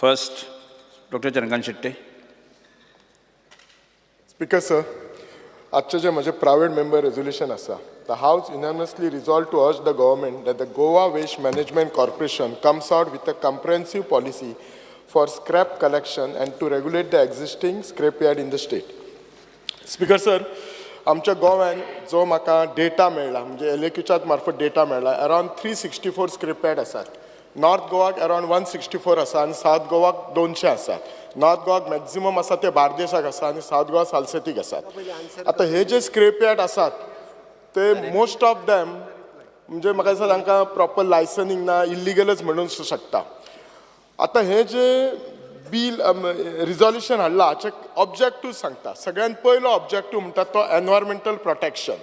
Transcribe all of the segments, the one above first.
First, Doctor Chandrakant Shetye. Speaker sir, आजचें जें म्हजें private member resolution आसा, the house unanimously resolve to urge the government that the Goa Waste Management Corporation comes out with a comprehensive policy for scrap collection and to regulate the existing scrap yard in the state. Speaker sir, आमच्या गोव्यान जो म्हाका data मेळ्ळा, म्हणजे L A क्यूच्याच मार्फत data मेळ्ळा, around 364 scrap yard आसात. North गोवाक अरावंड 164 आसा आनी सावथ गोवाक 200 आसात. नॉर्थ गोवाक मॅक्झिमम आसा ते बार्देसाक आसा आनी सावथ गोवा सालसेतीक आसात. आतां हे जे स्क्रेप यार्ड आसात ते मोस्ट ऑफ दॅम, म्हणजे म्हाका दिसता तांकां प्रॉपर लायसनींग ना, इल्लिगलच म्हणूंक शकता. आतां हें जे बील रिजोल्युशन हाडलां, हाचे ऑब्जेक्टीव सांगता. सगळ्यात पयलो ऑब्जेक्टीव म्हणटा तो एनवायरमेंटल प्रोटेक्शन.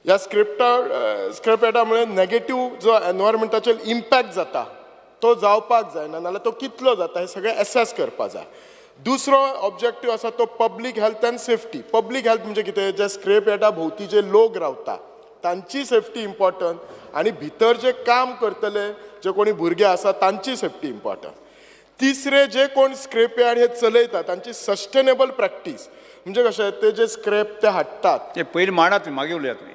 ह्या स्क्रिप्ट यार्डा नेगेटीव जो एनवायरमेंटाचेर इम्पॅक्ट जाता तो जावपाक जायना, नाल्यार तो कितलो जाता हें सगळें एसेस करपा जाय. दुसरो ऑब्जेक्टीव आसा तो public health and safety. Public health म्हणजे कितें? जे स्क्रेप यार्डा भोंवती जे लोक रावता तांची सेफ्टी इम्पॉर्टंट आनी भितर जे काम करतले, जे कोणी भुरगे आसा, तांची सेफ्टी इम्पॉर्टंट. तिसरे, जे कोण स्क्रेप यार्ड हे चलयता तांची सस्टेनेबल प्रॅक्टीस, म्हणजे कशें ते जे स्क्रेप ते हाडटात. ते पयलीं मांडा तुमी, मागीर उलयात तुमी.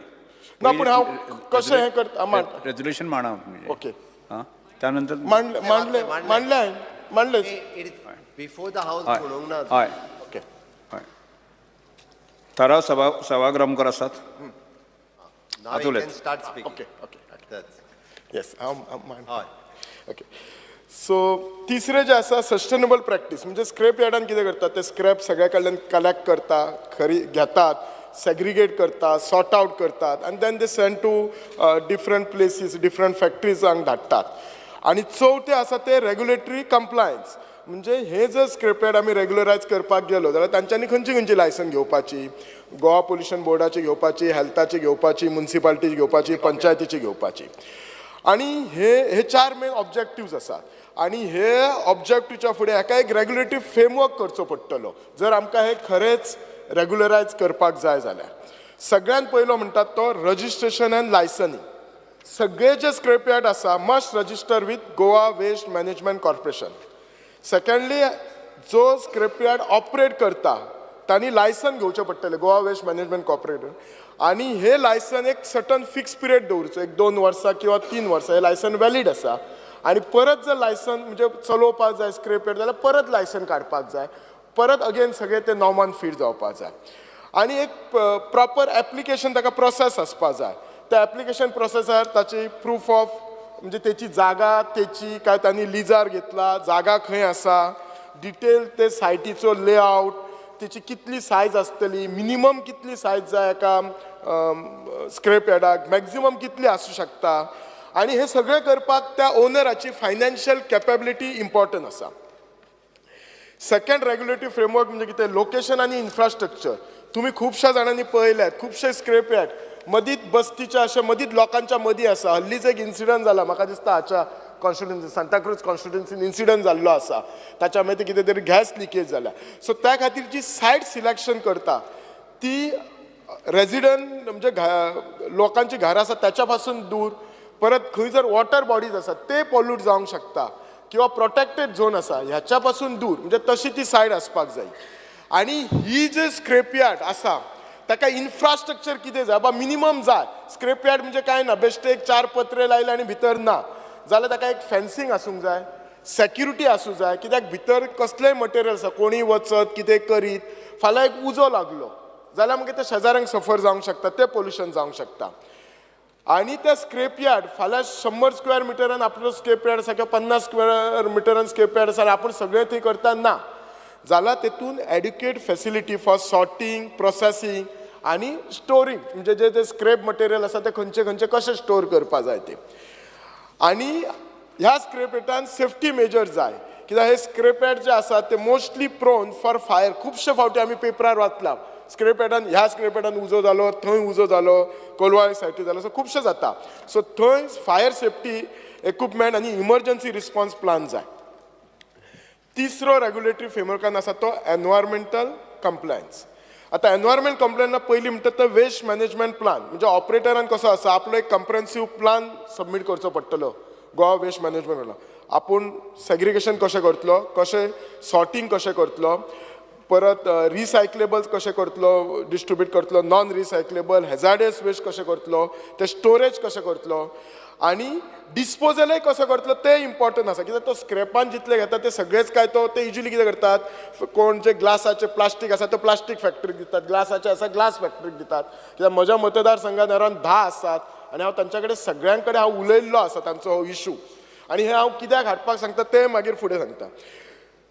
ना, पूण हांव कशें हें करता, मांड. रेजोल्युशन मांडा म्हणजे. ओके. हां, त्यानंतर. मांडले, मांडले, मांडले हांवें, मांडले. बिफोर the house हय. म्हणूंक ना. हय. ओके. हय, थाराव सभा सभागृह मुखार आसात. Now you उलयत. Can start speaking. Okay, yes, हांव हांव मांड. ओके, सो तिसरें जें आसा, सस्टेनेबल प्रॅक्टीस, म्हणजे स्क्रॅप यार्डान कितें करतात, ते स्क्रॅप सगळ्या कडल्यान कलेक्ट करता, खरी घेतात, सेग्रिगेट करता, सॉर्ट आउट करतात आनी then they send to different places, different फॅक्टरीजांक धाडटात. आनी चवथें आसा तें रेगुलेटरी कंप्लायन्स, म्हणजे हे जर स्क्रॅप यार्ड आमी रेगुलरायज करपाक गेलो जाल्यार तांच्यांनी खंयची खंयची लायसन घेवपाची, गोवा पोल्युशन बोर्डाची घेवपाची, हेल्थाची घेवपाची, मुन्सिपालिटीची घेवपाची, पंचायतीची घेवपाची. आणि हे हे चार मेन ऑब्जेक्टिव्ज आसात आनी हे ऑब्जेक्टिवच्या फुडें हाका एक रेगुलेटरी फ्रेमवर्क करचो पडटलो, जर आमकां हे खरेंच रेगुलरायज करपाक जाय जाल्यार. सगळ्यात पयलो म्हणटात तो रजिस्ट्रेशन अँड लायसनींग. सगळे जे स्क्रॅप यार्ड आसा must register with Goa Waste Management Corporation. Secondly, जो स्क्रॅप यार्ड ऑपरेट करता तांणी लायसन घेवचें पडटलें गोवा वेस्ट मॅनेजमेंट कॉर्पोरेशन. आनी हे लायसन एक सर्टन फिक्स पिरियड दवरचो, एक 2 वर्सां किंवा 3 वर्सां हे लायसन वॅलीड आसा. आनी परत जर लायसन, म्हणजे चलोवपाक जाय स्क्रॅप यार्ड जाल्यार परत लायसन काडपाक जाय, परत अगेन सगळें ते नॉर्मान फीड जावपाक जाय. आनी एक प्रॉपर एप्लिकेशन ताका प्रोसेस आसपा जाय. त्या एप्लिकेशन प्रोसेसार ताची प्रूफ ऑफ, म्हणजे तेची जागा, तेची काय तांणी लिजार घेतला, जागा खंय आसा, डिटेल ते सायटीचो लेआउट, तेची कितली सायज आसतली, मिनिमम कितली सायज जाय एका स्क्रॅप यार्डाक, मॅक्झिमम कितली आसूं शकता. आनी हे सगळें करपाक त्या ओनराची फायनान्शियल कॅपेबिलिटी इम्पॉर्टंट आसा. सेकंड रेग्युलेटरी फ्रेमवर्क म्हणजे कितें? लोकेशन आनी इन्फ्रास्ट्रक्चर. तुमी खुबश्या जाणांनी पळयल्यात, खुबशे स्क्रॅप यार्ड मदींच बस्तीच्या अशें मदींच लोकांच्या मदीं आसा. हल्लीच एक इन्सिडंट जाला, म्हाका दिसता हाच्या कॉन्स्टिट्युन्सी, सांताक्रूज कॉन्स्टिट्युन्सीन इन्सिडंट जाल्लो आसा. ताच्या मागीर कितें तरी गॅस लिकेज जाल्या. सो त्या खातीर जी सायट सिलेक्शन करता ती रेजिडंट, म्हणजे लोकांची घरां आसा ताच्या पासून दूर, परत खंय जर वॉटर बॉडीज आसा ते पॉल्यूट जावंक शकता किंवा प्रोटेक्टेड झोन आसा ह्याच्या पासून दूर, म्हणजे तशी ती सायड आसपाक जाय. आनी ही जे स्क्रेप यार्ड आसा ताका इन्फ्रास्ट्रक्चर कितें जाय, बाबा मिनिमम जाय. स्क्रेप यार्ड म्हणजे कांय ना, बेश्टे एक चार पत्रे लायले आनी भितर ना जाल्यार ताका एक फेन्सिंग आसूंक जाय, सेक्युरिटी आसूं जाय, कित्याक भितर कसलेय मटेरियल आसा, कोणीय वचत, कितें करीत, फाल्यां एक उजो लागलो जाल्यार मागीर ते शेजाऱ्यांक सफर जावंक शकता, ते पोल्युशन जावंक शकता. आनी त्या स्क्रेप यार्ड फाल्यां 100 स्क्वेअर मिटरान आपलो स्क्रेप यार्ड आसा किंवा 50 स्क्वेअर मिटरान स्क्रेप यार्ड आसा, आपूण सगळें थंय करता ना जाल्यार तेतून adequate facility for sorting, processing आनी स्टोरींग, म्हणजे जे जे स्क्रेप मटेरियल आसा ते खंयचे खंयचे कशें स्टोर करपा जाय ते. आनी ह्या स्क्रेप यार्डान सेफ्टी मेजर जाय, कित्याक हे स्क्रेप यार्ड जे आसा ते मोस्टली प्रोन फॉर फायर. खुबशे फावटी आमी पेपरार वाचला स्क्रेप यार्डान, ह्या स्क्रेप यार्डान उजो जालो, थंय उजो जालो, कोलवाळ सायटी जालो, सो खुबशे जाता. सो थंय फायर सेफ्टी इक्विपमेंट आनी इमर्जन्सी रिस्पॉन्स प्लान जाय. तिसरो रेग्युलेटरी फ्रेमवर्कान आसा तो एनवायरमेंटल कंप्लायन्स. आतां एनवायरमेंट कंप्लायन्सा पयलीं म्हणटा तो वेस्ट मॅनेजमेंट प्लान, म्हणजे ऑपरेटरान कसो आसा आपलो एक कम्प्रेन्सीव प्लान सबमीट करचो पडटलो गोवा वेस्ट मॅनेजमेंट. आपूण सेग्रिगेशन कशें करतलो, कशें सॉर्टिंग कशें करतलो, परत रिसायकलेबल्स कशें करतलो, डिस्ट्रिब्यूट करतलो, नॉन रिसायकलेबल, हेजार्डियस वेस्ट कशें करतलो, ते स्टोरेज कशें करतलो आनी डिस्पोजलय कसो करतलो तें इम्पॉर्टंट आसा. कित्याक तो स्क्रॅपान जितले घेता ते सगळेच काय तो ते युजली कितें करतात, कोण जे ग्लासाचे प्लास्टीक आसा ते प्लास्टीक फॅक्टरीक दितात, ग्लासाचे आसा ग्लास फॅक्टरीक दितात. कित्याक म्हज्या मतदारसंघात अरावंड 10 आसात आनी हांव तांच्या कडेन सगळ्यां कडेन हांव उलयल्लो आसा तांचो हो इशू, आनी हें हांव कित्याक हाडपाक सांगता तें मागीर फुडें सांगता.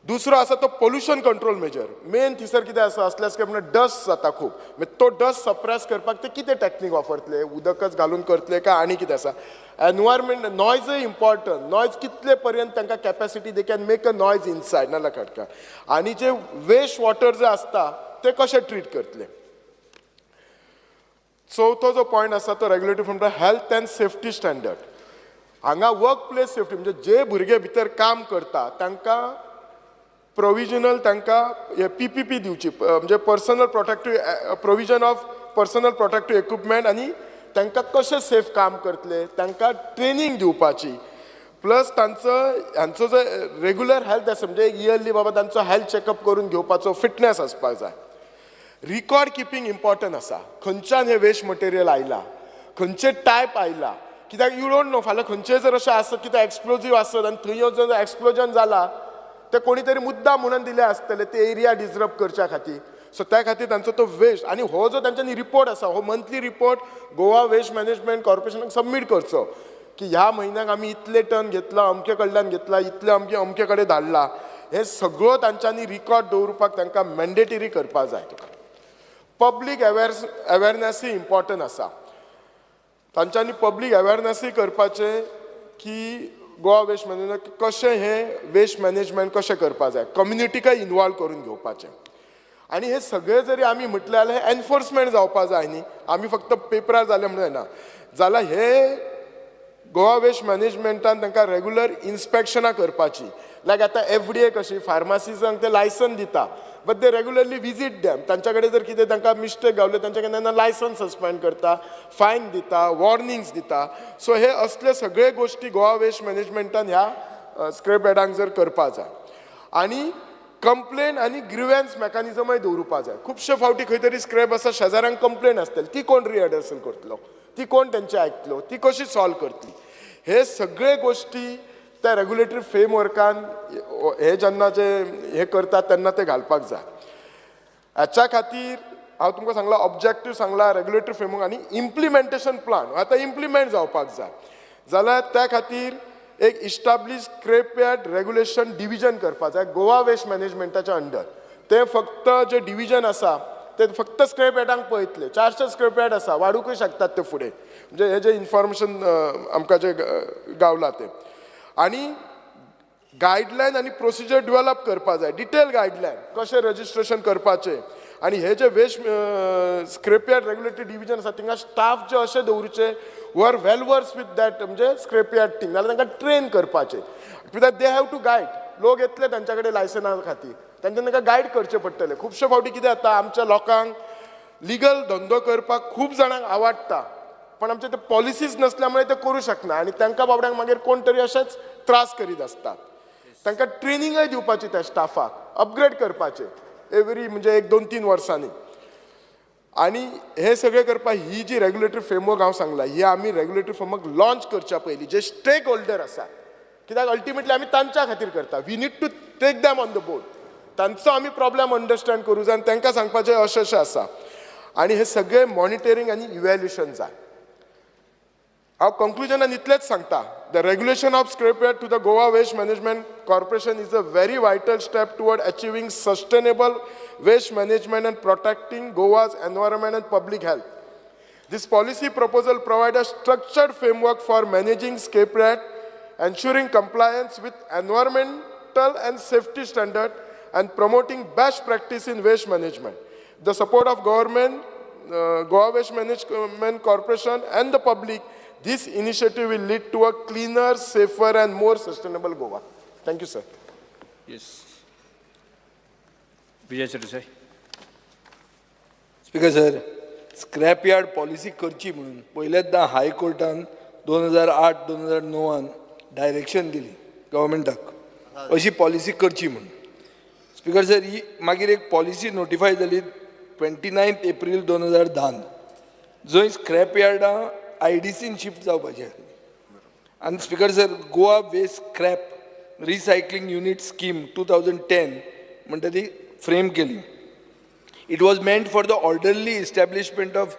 दुसरो आसा तो पोल्युशन कंट्रोल मेजर. मेन थंयसर कितें आसा, असल्या स्क्रॅपान डस्ट जाता खूब, मागीर तो डस्ट सप्रेस करपाक ते कितें टॅक्नीक वापरतले, उदकच घालून करतले काय आनी कितें आसा. एनवायरमेंट नॉयजय इम्पॉर्टंट, नॉयज कितले पर्यंत तांकां capacity they can make a noise inside नाल्या खटका, आनी जे वेस्ट वॉटर जे आसता ते कशें ट्रीट करतले. चवथो जो पॉयंट आसा तो रेग्युलेटरी म्हणटा हेल्थ अँड सेफ्टी स्टँडर्ड. हांगा वर्क प्लेस सेफ्टी म्हणजे जे भुरगे भितर काम करता तांकां प्रोविजनल तांकां पीपीपी दिवची, म्हणजे personal protective provision of personal protective equipment, आनी तांकां कशें सेफ काम करतले तांकां ट्रेनींग दिवपाची. प्लस तांचो हांचो जो रेगुलर हेल्थ आसा, म्हणजे इयरली बाबा तांचो हेल्थ चॅकअप करून घेवपाचो, फिटनेस आसपाक जाय. रिकॉर्ड किपींग इम्पॉर्टंट आसा, खंयच्यान हें वेस्ट मटेरियल आयला, खंयचे टायप आयला, कित्याक you don't know फाल्यां खंयचे जर अशें आसत कितें एक्सप्लोजीव आसत आनी थंय जर एक्सप्लोजन जाला ते कोणी तरी मुद्दा म्हणून दिले आसतले ते एरिया डिजर्व करच्या खातीर. सो त्या खातीर तांचो तो वेस्ट आनी हो जो तांच्यांनी रिपोर्ट आसा हो monthly report Goa waste management कॉर्पोरेशनाक सबमीट करचो की ह्या म्हयन्याक आमी इतले टन घेतला, अमके कडल्यान घेतला, इतले अमके अमके कडेन धाडला, हे सगळो तांच्यांनी रिकॉर्ड दवरपाक तांकां मॅन्डेटरी करपाक जाय. तुका पब्लीक अवेरनॅसूय इम्पॉर्टंट आसा, तांच्यांनी पब्लीक अवेरनॅसूय करपाचें की गोवा वेस्ट मॅनेजमेंट कशें हें वेस्ट मॅनेजमेंट कशें करपाक जाय, कम्युनिटीकय इनवॉल्व करून घेवपाचें. आनी हे सगळे जरी आमी म्हटलें जाल्यार हे एनफोर्समेंट जावपा जाय न्ही, आमी फक्त पेपरार जालें म्हणून जायना. जाल्यार हे गोवा वेस्ट मॅनेजमेंटान तांकां रेगुलर इन्स्पेक्शनां करपाची, लायक आतां एफडीए कशी फार्मासिजांक ते लायसन दिता, but they regularly visit them. तांच्या कडेन जर कितें तांकां मिस्टेक गावले तांच्या कडेन तेन्ना लायसन्स सस्पेंड करता, फायन दिता, वॉर्निंग्स दिता. सो हे असले सगळे गोश्टी गोवा वेस्ट मॅनेजमेंटान ह्या स्क्रॅप यार्डांक जर करपा जाय. आनी कंप्लेन आनी ग्रिव्हन्स मॅकॅनिजमय दवरुपा जाय. खुबशे फावटी खंय तरी स्क्रॅप आसा, शेजाऱ्यांक कंप्लेन आसतली, ती कोण रिहर्सल करतलो, ती कोण तेंचे आयकतलो, ती कशी सॉल्व करतली, हे सगळे गोश्टी त्या रेग्युलेटरी फ्रेमवर्कान हे जेन्ना जे हे करतात तेन्ना ते घालपाक जाय. हाच्या खातीर हांव तुमकां सांगला ऑब्जेक्टीव सांगला, रेग्युलेटरी फ्रेमवर्क आनी इम्प्लिमेंटेशन प्लान आतां इम्प्लिमेंट जावपाक जाय. जाल्यार त्या खातीर एक establish scrapyard regulation division करपाक जाय गोवा वेस्ट मॅनेजमेंटाच्या अंडर. ते फक्त जे डिविजन आसा ते फक्त स्क्रॅप यार्डांक पळयतले. 400 स्क्रॅप यार्ड आसा, वाडूंकय शकतात ते फुडें, म्हणजे हे जे इन्फॉर्मेशन आमकां जे गावला ते. आनी गायडलायन आनी प्रोसिजर डेव्हलप करपा जाय, डिटेल गायडलायन कशें रजिस्ट्रेशन करपाचें. आनी हे जे वेस्ट स्क्रॅपयार्ड रेग्युलेटरी डिविजन आसा थिंगा स्टाफ जे अशे दवरचे who are well versed with that, म्हणजे स्क्रॅपयार्ड थींग, नाल्यार तांकां ट्रेन करपाचें, कित्याक they have to guide. लोक येतले तांच्या कडेन लायसना खातीर, तांच्या तांकां गायड करचें पडटलें. खुबशे फावटी कितें जाता, आमच्या लोकांक लिगल धंदो करपाक खूब जाणांक आवडटा, पण आमचे ते पॉलिसीज नसल्या मुळे ते करूं शकना आनी तांकां बाबड्यांक मागीर कोण तरी अशेच त्रास करीत आसतात. तांकां ट्रेनिंगय दिवपाची, त्या स्टाफाक अपग्रेड करपाचें एवरी म्हणजे एक 2-3 वर्सांनी. आनी हे सगळें करपाक ही जी रेग्युलेटरी फ्रेमवर्क हांव सांगला, ही आमी रेग्युलेटरी फ्रेमवर्क लॉन्च करच्या पयलीं जे स्टेक होल्डर आसा, कित्याक अल्टिमेटली आमी तांच्या खातीर करता, we need to take them on the board. तांचो आमी प्रॉब्लेम अंडरस्टँड करूं जाय आनी तांकां सांगपाचें अशें अशें आसा. आनी हे सगळे मॉनिटरींग आनी इव्हॅल्युएशन जाय. हांव कंक्लुजनान इतलेंच सांगता, the regulation of scrapyard to the Goa Waste Management Corporation is a very vital step toward achieving sustainable waste management and protecting Goa's environment and public health. This policy proposal provides a structured framework for managing scrapyard, ensuring compliance with environmental and safety standards, and promoting best practice in waste management. The support of government, Goa Waste Management Corporation, and the public, this initiative will lead to a cleaner, safer, and more sustainable Goa. Thank you, sir. Yes, Vijay Sardesai. Speaker sir, scrap yard policy करची म्हणून पयलेंचदा हायकोर्टान 2008 2009 direction दिली गव्हर्मेंटाक, अशी policy करची म्हणून. Speaker sir, ही मागीर एक policy notify जाली 29 एप्रील 2010, जंय स्क्रॅप यार्डां आयडीसीन शिफ्ट जावपाची आसली. आनी Speaker sir, Goa Waste Scrap Recycling Unit Scheme 2010 म्हणटा ती फ्रेम केली. It was meant for the orderly establishment of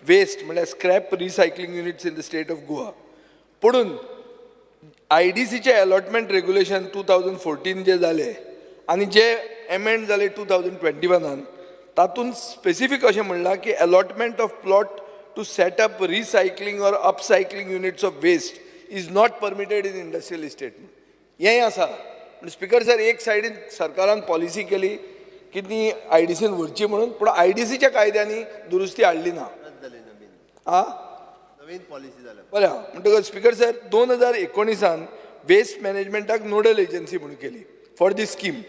waste, म्हणल्यार scrap recycling units in the state of Goa. पुणून आयडीसीचे अलॉटमेंट रेग्युलेशन 2014 जे जाले आनी जे एमेंड जाले 2021, तातूंत स्पेसिफीक अशें म्हणलां की allotment of plot to set up recycling or upcycling units of waste is not permitted in industrial estate. हेंय आसा. पूण स्पीकर सर, एक सायडीन सरकारान पॉलिसी केली की ती आयडीसीन व्हरची म्हणून, पूण आयडीसीच्या कायद्यांनी दुरुस्ती हाडली ना. परत जाली नवीन. आ. नवीन पॉलिसी जाल्या. बरें आहा. म्हणटकच स्पीकर सर, 2019 वेस्ट मॅनेजमेंटाक नोडल एजन्सी म्हणून केली फॉर the scheme.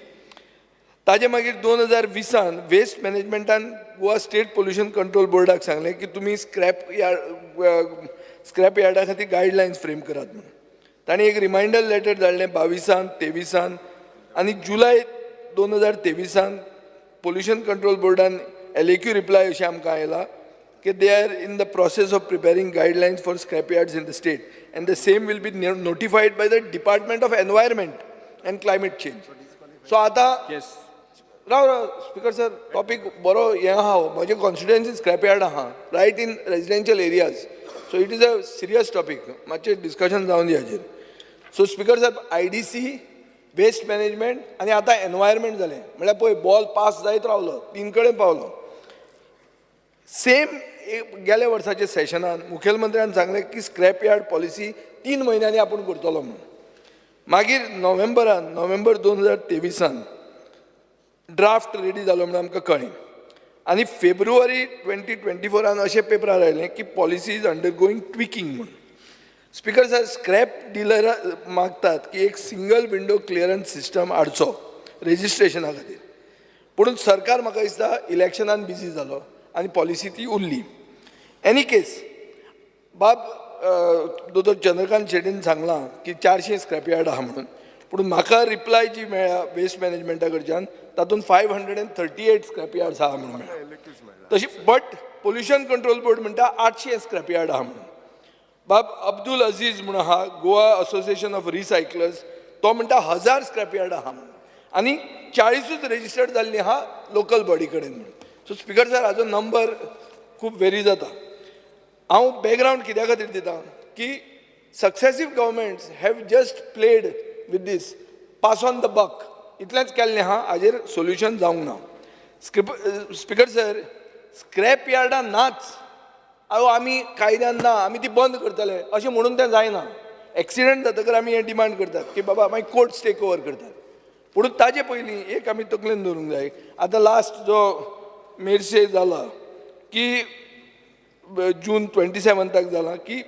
ताजे मागीर 2020 वेस्ट मॅनेजमेंटान गोवा स्टेट पोल्युशन कंट्रोल बोर्डाक सांगलें की तुमी स्क्रॅप यार्डा खातीर गायडलायन्स फ्रेम करात म्हणून. तांणी एक रिमायंडर लेटर धाडलें 22, 23 आनी जुलय 2023 पोल्युशन कंट्रोल बोर्डान एलएक्यू रिप्लाय अशें आमकां आयला की they are in the process of preparing guidelines for scrap yards in the state and the same will be notified by the Department of Environment and Climate Change. So आतां राव राव speaker sir, topic बरो हें आहा हो. म्हजें constituency scrap yard आहा right in residential areas, so it is a serious topic. मातशें discussion जावन दी हाजेर. सो स्पीकर साहेब, आयडीसी, वेस्ट मॅनेजमेंट आनी आतां एनवायरमेंट जालें, म्हळ्यार पळय, बॉल पास जायत रावलो, तीन कडेन पावलो. सेम गेल्या वर्साच्या सेशनान मुखेलमंत्र्यान सांगलें की स्क्रॅप यार्ड पॉलिसी 3 म्हयन्यांनी आपूण करतलो म्हणून. मागीर नोव्हेंबरान, नोव्हेंबर 2023 ड्राफ्ट रेडी जालो म्हणून आमकां कळ्ळें आनी फेब्रुवारी 2024 अशें पेपरार आयलें की policy is undergoing tweaking म्हणून. स्पीकर सर, स्क्रॅप डिलर मागतात की एक सिंगल विंडो क्लियरन्स सिस्टम हाडचो रेजिस्ट्रेशना खातीर. पूण सरकार म्हाका दिसता इलेक्शनान बिजी जालो आनी पॉलिसी ती उरली. एनी केस, बाब दोतोर चंद्रकांत शेटीन सांगलां की 400 स्क्रॅप यार्ड आहा म्हणून, पूण म्हाका रिप्लाय जी मेळ्ळ्या वेस्ट मॅनेजमेंटा कडच्यान, तातूंत 538 scrap yards आहा म्हणून मेळ्ळा. तशी बट पोल्युशन कंट्रोल बोर्ड म्हणटा 800 स्क्रॅप यार्ड आहा म्हणून. बाब अब्दुल अजीज म्हणून आहा, गोवा असोसिएशन ऑफ रिसायकलर्स, तो म्हणटा 1000 स्क्रॅप यार्ड आहा म्हणून आनी 40ूच रेजिस्टर्ड जाल्ली आहा लोकल बॉडी कडेन म्हणून. सो स्पीकर सर, हाजो नंबर खूब वेरी जाता. हांव बॅकग्रावंड कित्या खातीर दिता की successive governments have just played with this, pass on the buck, इतलेंच केल्लें आहा. हाजेर सोल्युशन जावंक ना. स्पीकर सर, स्क्रॅप यार्डां नाच, अहो आमी कायद्यान ना, आमी ती बंद करतले अशें म्हणून तें जायना. एक्सिडंट जातकर आमी हें डिमांड करतात की बाबा मागीर कोर्ट्स टेक ओवर करतात. पूण ताजे पयलीं एक आमी तकलेन दवरूंक जाय. आतां लास्ट जो मेरशे जाला की जून 27 जाला की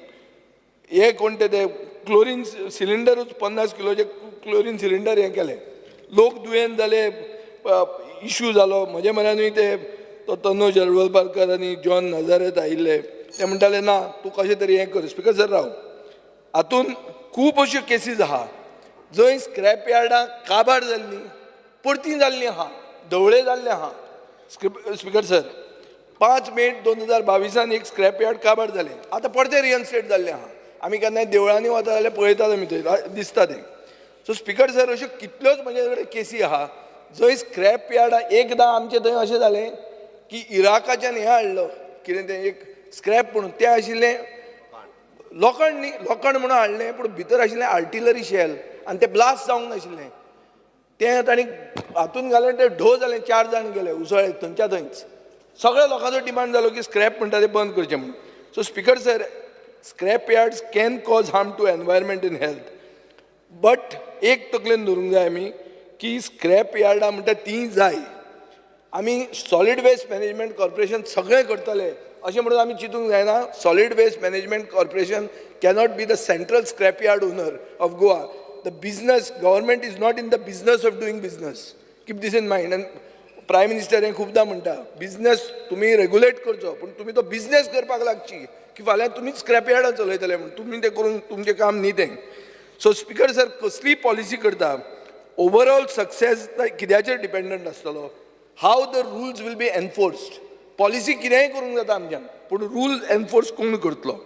हे कोण ते क्लोरीन सिलिंडरूच, 50 किलोचे क्लोरीन सिलिंडर हें केलें, लोक दुयेंत जाले, इशू जालो. म्हजे म्हऱ्यानूय ते तो तनोज हळवलपारकर आनी जॉन नजारेत आयिल्ले, ते म्हणटाले ना, तूं कशें तरी हें कर. स्पीकर सर, राव, हातून खूब अश्यो केसीस आहा जंय स्क्रॅप यार्डां काबार जाल्लीं, परतीं जाल्लीं आहा, धवळे जाल्ले आहा. स्पीकर सर, 5 मे 2022 एक स्क्रॅप यार्ड काबार जालें, आतां परतें रिइन्स्टेट जाल्लें आहा. आमी केन्नाय देवळांनी वता जाल्यार पळयतात आमी, थंय दिसता तें. सो स्पीकर सर, अश्यो कितल्योच म्हजे कडेन केसी आहा जंय स्क्रॅप यार्डां. एकदां आमचें थंय अशें जालें की इराकाच्यान हें हाडलो, कितें तें, एक स्क्रॅप म्हणून, तें आशिल्लें. लोखण न्ही, लोखण म्हणून हाडलें, पूण भितर आशिल्लें आर्टिलरी शेल आनी तें ब्लास्ट जावंक नाशिल्लें. तें तांणी हातून घालें, तें ढो जालें, चार जाण गेले उसळ्ळे थंयच्या थंयच. सगळ्या लोकांचो डिमांड जालो की स्क्रॅप म्हणटा तें बंद करचें म्हणून. So speaker sir, scrap yards can cause harm to environment and health, but एक तकलेन धरूंक जाय आमी की स्क्रॅप यार्डां म्हणटा तीं जाय. आमी सॉलीड वेस्ट मॅनेजमेंट कॉर्पोरेशन सगळें करतले अशें म्हणून आमी चिंतूंक जायना. Solid waste management corporation cannot be the central scrap yard owner of Goa. The business, government is not in the business of doing business. Keep this in mind. आनी prime minister हें खुबदां म्हणटा, बिजनस तुमी regulate करचो, पूण तुमी तो business करपाक लागची की फाल्यां तुमीच स्क्रॅप यार्डां चलयतले म्हूण तुमी तें करून तुमचें काम न्ही तें. सो स्पिकर सर, कसलीय पॉलिसी करता, ओवरऑल सक्सेस कित्याचेर डिपेंडंट आसतलो? How the rules will be enforced. Policy कितेंय करूंक जाता आमच्यान, पूण रूल एनफोर्स कोण करतलो?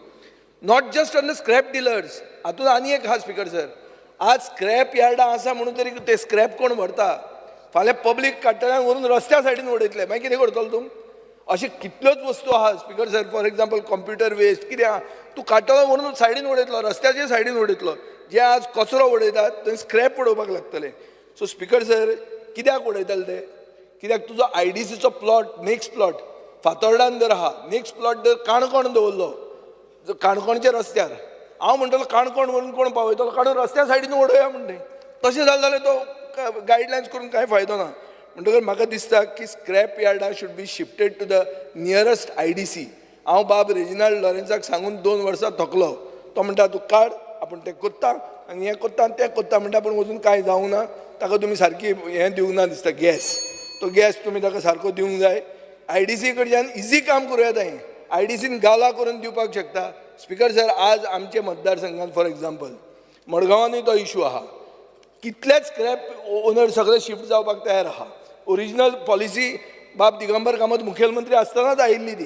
Not just on the scrap dealers. हातूंत आनी एक आहा स्पिकर सर, आज स्क्रॅप यार्डां आसा म्हणून तरी ते स्क्रॅप कोण व्हरता? फाल्यां पब्लीक काडटले आनी व्हरून रस्त्या सायडीन उडयतले, मागीर कितें करतलो तूं? अशे कितल्योच वस्तू आहा speaker sir. For example, computer waste कितें आहा, तूं काडटलो व्हरून सायडीन उडयतलो, रस्त्याचे सायडीन उडयतलो. जे आज कचरो उडयतात थंय स्क्रॅप उडोवपाक लागतले. सो स्पिकर सर, कित्याक उडयतले ते? कित्याक तुजो आयडीसीचो प्लॉट, नेक्स्ट प्लॉट फातोर्डान जर आहा, नेक्स्ट प्लॉट जर काणकोण दवरलो, जर काणकोणच्या रस्त्यार, हांव म्हणटलो काणकोण व्हरून कोण पावयतलो? काडून रस्त्या सायडीन उडोवया म्हणटे. तशें जालें जाल्यार तो गायडलायन्स करून कांय फायदो ना. म्हणटकच म्हाका दिसता की scrap यार्डां should be shifted to the nearest IDC. हांव बाब रेजिनाल्ड लॉरेन्साक सांगून 2 वर्सां थकलो. तो म्हणटा, तूं काड, आपूण तें कोत्ता आनी हें कोत्ता आनी तें कोत्ता म्हणटा, पूण अजून कांय जावंक ना. ताका तुमी सारकी हें दिवंक ना दिसता, गॅस. तो गॅस तुमी ताका सारको दिवंक जाय. आयडीसी कडच्यान इजी काम करूं येता हें. आयडीसीन गाला करून दिवपाक शकता. स्पिकर सर, आज आमचे मतदारसंघात, फॉर एग्जाम्पल मडगांवानूय तो इशू आहा. कितलेच स्क्रॅप ओनर सगळे शिफ्ट जावपाक तयार आहा. ओरिजिनल पॉलिसी बाब दिगंबर कामत मुखेलमंत्री आसतनाच आयिल्ली ती.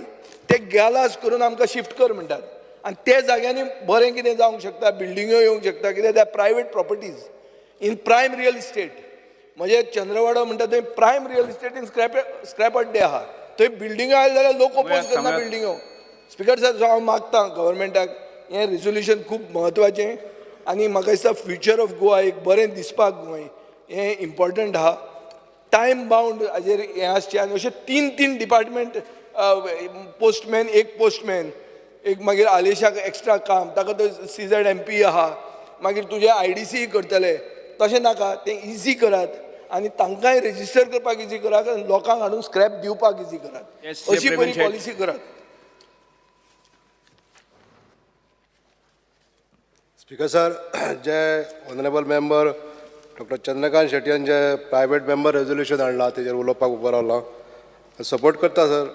ते गॅलास करून आमकां शिफ्ट कर म्हणटात आनी ते जाग्यांनी बरें कितें जावंक शकता, बिल्डिंग्यो येवंक शकता. कित्याक त्या private properties in prime real estate. म्हणजे चंद्रवाडो म्हणटा थंय prime real estate in scrap अड्डे आहा. थंय बिल्डिंग्यो आयले जाल्यार लोक ओपोज करना सांगात. बिल्डिंग्यो. स्पिकर सर, हांव मागता गव्हर्मेंटाक, हें रेजोल्युशन खूब म्हत्वाचें आनी म्हाका दिसता फ्युचर ऑफ गोवा एक बरें दिसपाक गोंय हें इम्पॉर्टंट आहा. टायम बाउंड हाजेर हें आसचें. आनी अशे तीन तीन डिपार्टमेंट, पोस्टमॅन एक, पोस्टमॅन एक, मागीर आलेशाक एक्स्ट्रा काम, ताका तो सीझेडएमपी आहा, मागीर तुजे आयडीसी करतले. तशें नाका, तें इजी करात आनी तांकांय रेजिस्टर करपाक इजी करात आनी लोकांक हाडून स्क्रॅप दिवपाक इजी करात. अशी Previn बरी Shet. Policy करात. स्पीकर सर, जे ऑनरेबल मेंबर डॉक्टर चंद्रकांत शेटयान जे प्रायवेट मेंबर रेजोल्युशन हाडलां, तेजेर उलोवपाक उबो रावला. सपोर्ट करता सर.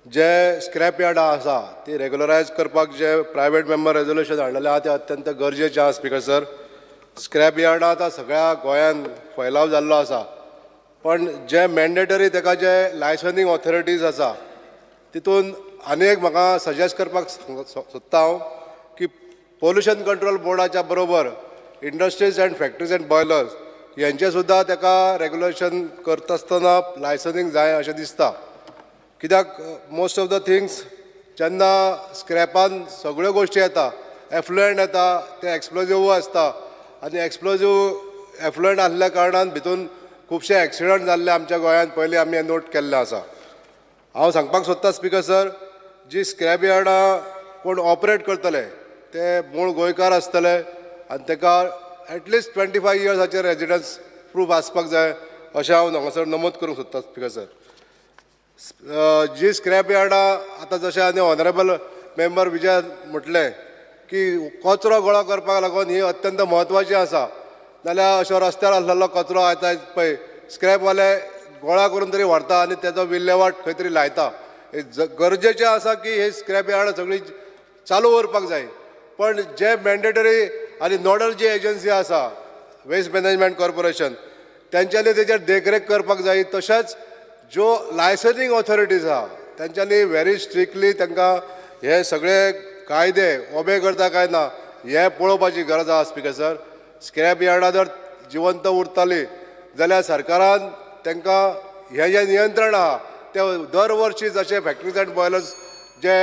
जे स्क्रॅप यार्डां आसा ती रेगुलरायज करपाक जे प्रायवेट मेंबर रेजोल्युशन हाडलेलें आहा, तें अत्यंत गरजेचें आहा. स्पीकर सर, स्क्रॅप यार्डां आतां सगळ्या गोंयांत फैलाव जाल्लो आसा, पण जे मॅन्डेटरी तेका जे लायसनींग ऑथॉरिटीज आसा, तितून आनी एक म्हाका सजेस्ट करपाक सोदता हांव की पोल्युशन कंट्रोल बोर्डाच्या बरोबर industries and factories and boilers हेंचें सुद्दां तेका रेगुलेशन करता आसतना लायसनींग जाय अशें दिसता. कित्याक मोस्ट ऑफ the things जेन्ना स्क्रॅपान सगळ्यो गोश्टी येता, एफ्लुएंट येता, ते एक्सप्लोजीव आसता आनी एक्सप्लोजीव एफ्लुएंट आसल्या कारणान भितून खुबशे एक्सिडंट जाल्ले आमच्या गोंयांत पयलीं आमी हें नोट केल्लें आसा. हांव सांगपाक सोदता स्पिकर सर, जी स्क्रॅप यार्डां कोण ऑपरेट करतले ते मूळ गोंयकार आसतले आनी ताका एटलिस्ट 25 इयर्साचेर रेजिडन्स प्रूफ आसपाक जाय, अशें हांव हांगासर नमूद करूंक सोदतां. स्पिकर सर, जी स्क्रॅप यार्डां आतां जशें आनी ऑनरेबल मेंबर विजय म्हटलें की कचरो गोळा करपाक लागून ही अत्यंत म्हत्वाची आसा. नाल्यार अशो रस्त्यार आसलेलो कचरो आतां पळय स्क्रॅपवाले गोळा करून तरी व्हरता आनी तेजो विल्हेवाट खंय तरी लायता. हे गरजेचें आसा की हे स्क्रॅप यार्डां सगळीं चालू उरपाक जाय, पण जे मॅन्डेटरी आनी नोडल जी एजन्सी आसा, वेस्ट मॅनेजमेंट कॉर्पोरेशन, तेंच्यांनी तेजेर देखरेख करपाक जाय. तशेंच ज्यो लायसनींग ऑथॉरिटीज आहा, तेंच्यांनी व्हेरी स्ट्रिक्टली तांकां हे सगळे कायदे ओबे करता काय ना हें पळोवपाची गरज आहा. स्पिकर सर, स्क्रॅप यार्डां जर जिवंत उरताली जाल्यार सरकारान तांकां हें जें नियंत्रण आहा तें दर वर्सी, जशें factories and boilers J